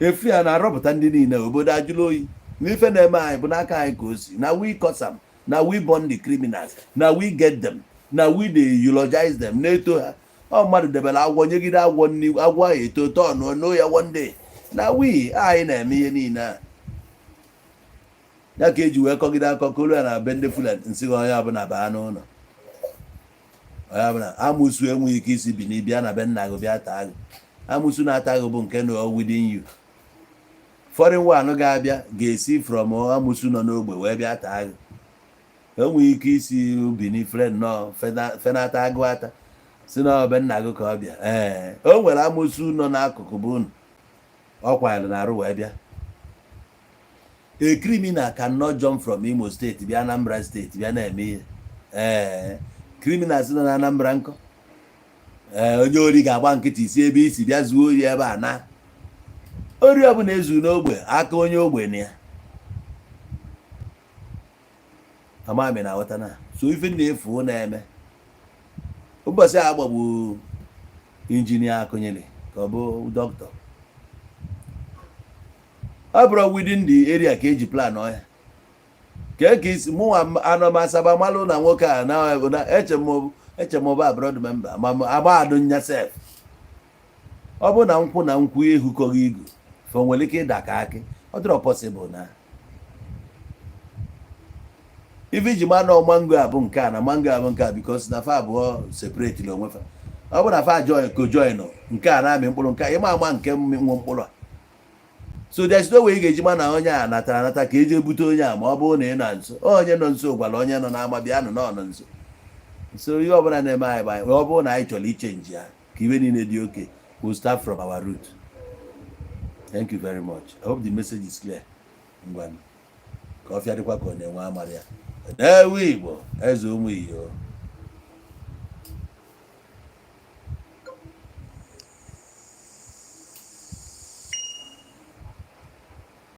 Efu ya na-arọpụta ndị niile. Obodo ajụla oyi n'ife na-eme anyị bụ n'aka anyị ka o si. Na we cause am, na we born the criminals, na we get them, na we dey eulogize them, na-eto ha. Ọ mmadụ debere agwọ, nyegide agwọ nni, agwọ ahụ eto tọnụọ no ya one day. Na we anyị na-eme ihe niile a, ya ka eji wee kọgide akọ ya na be ndị Fulani. Nsị gị, onye ọbụla baa n'ụlọ, onye ọbụla amụsụ enweghị ike isi bi n'ibịa na be nna gị bịa taa gị. Amụsụ na-ata gị bụ nke nọ within you. Foreign one ga-abịa ga-esi from amụsụ nọ n'ogbe wee bịa taa gị. Enweghị ike isi Bini friend nọ fenata agụ ata si na be nna gị ka ọ bịa. Ee, o nwere amụsụ nọ n'akụkụ bụ unu ọ kwanyere na-arụ wee bịa. A criminal cannot jump from Imo State bịa Anambra State bịa na-eme ihe. Ee, criminals nọ na Anambra nkọ. Ee, onye ori ga-agba nkịtị si ebe isi bịa zuo ori ebe a na ori ọbụla ezu n'ogbe aka onye ogbe na ya amami na aghọta na. So ife na-efu na-eme ụbọchị a gbagbu injinia Akụnyere ka ọ bụ dọkịta, ọ bụrụ within the area ka eji plan ọya ka isi mụnwa anọ m Asaba malụ na nwoke a na eche m bụ abroad member ma agba nya sef. Ọ bụ na nkwụ na nkwụ ehukọghị igu fa nwere ike ịda ka akị. Ọ dịrọ possible na ife iji ma na mango a bụ nke a na mango a bụ nke a, because na fa abụọ separate onwe fa. Ọ bụ na fa join ko join, nke a na-amị mkpụrụ, nke a ịma ama nke nwe mkpụrụ a. So there's no way ị ga-eji ma na onye a natara anata ka eji ebute onye a, ma ọ bụrụ na ị nọ nso. Onye nọ nso gwara onye nọ n'ama, bịanụ na ọ nọ nso. So ihe ọbụla na-eme anyị bụ ọ bụrụ na anyị chọrọ ichange ya ka ibe niile dị oke, we'll start from our root. Thank you very much. I hope the message is clear. Ngwanụ, ka ọfịa dịkwa ka ọ na-enwe amara ya na-ewe Igbo eze ụmụ iyo.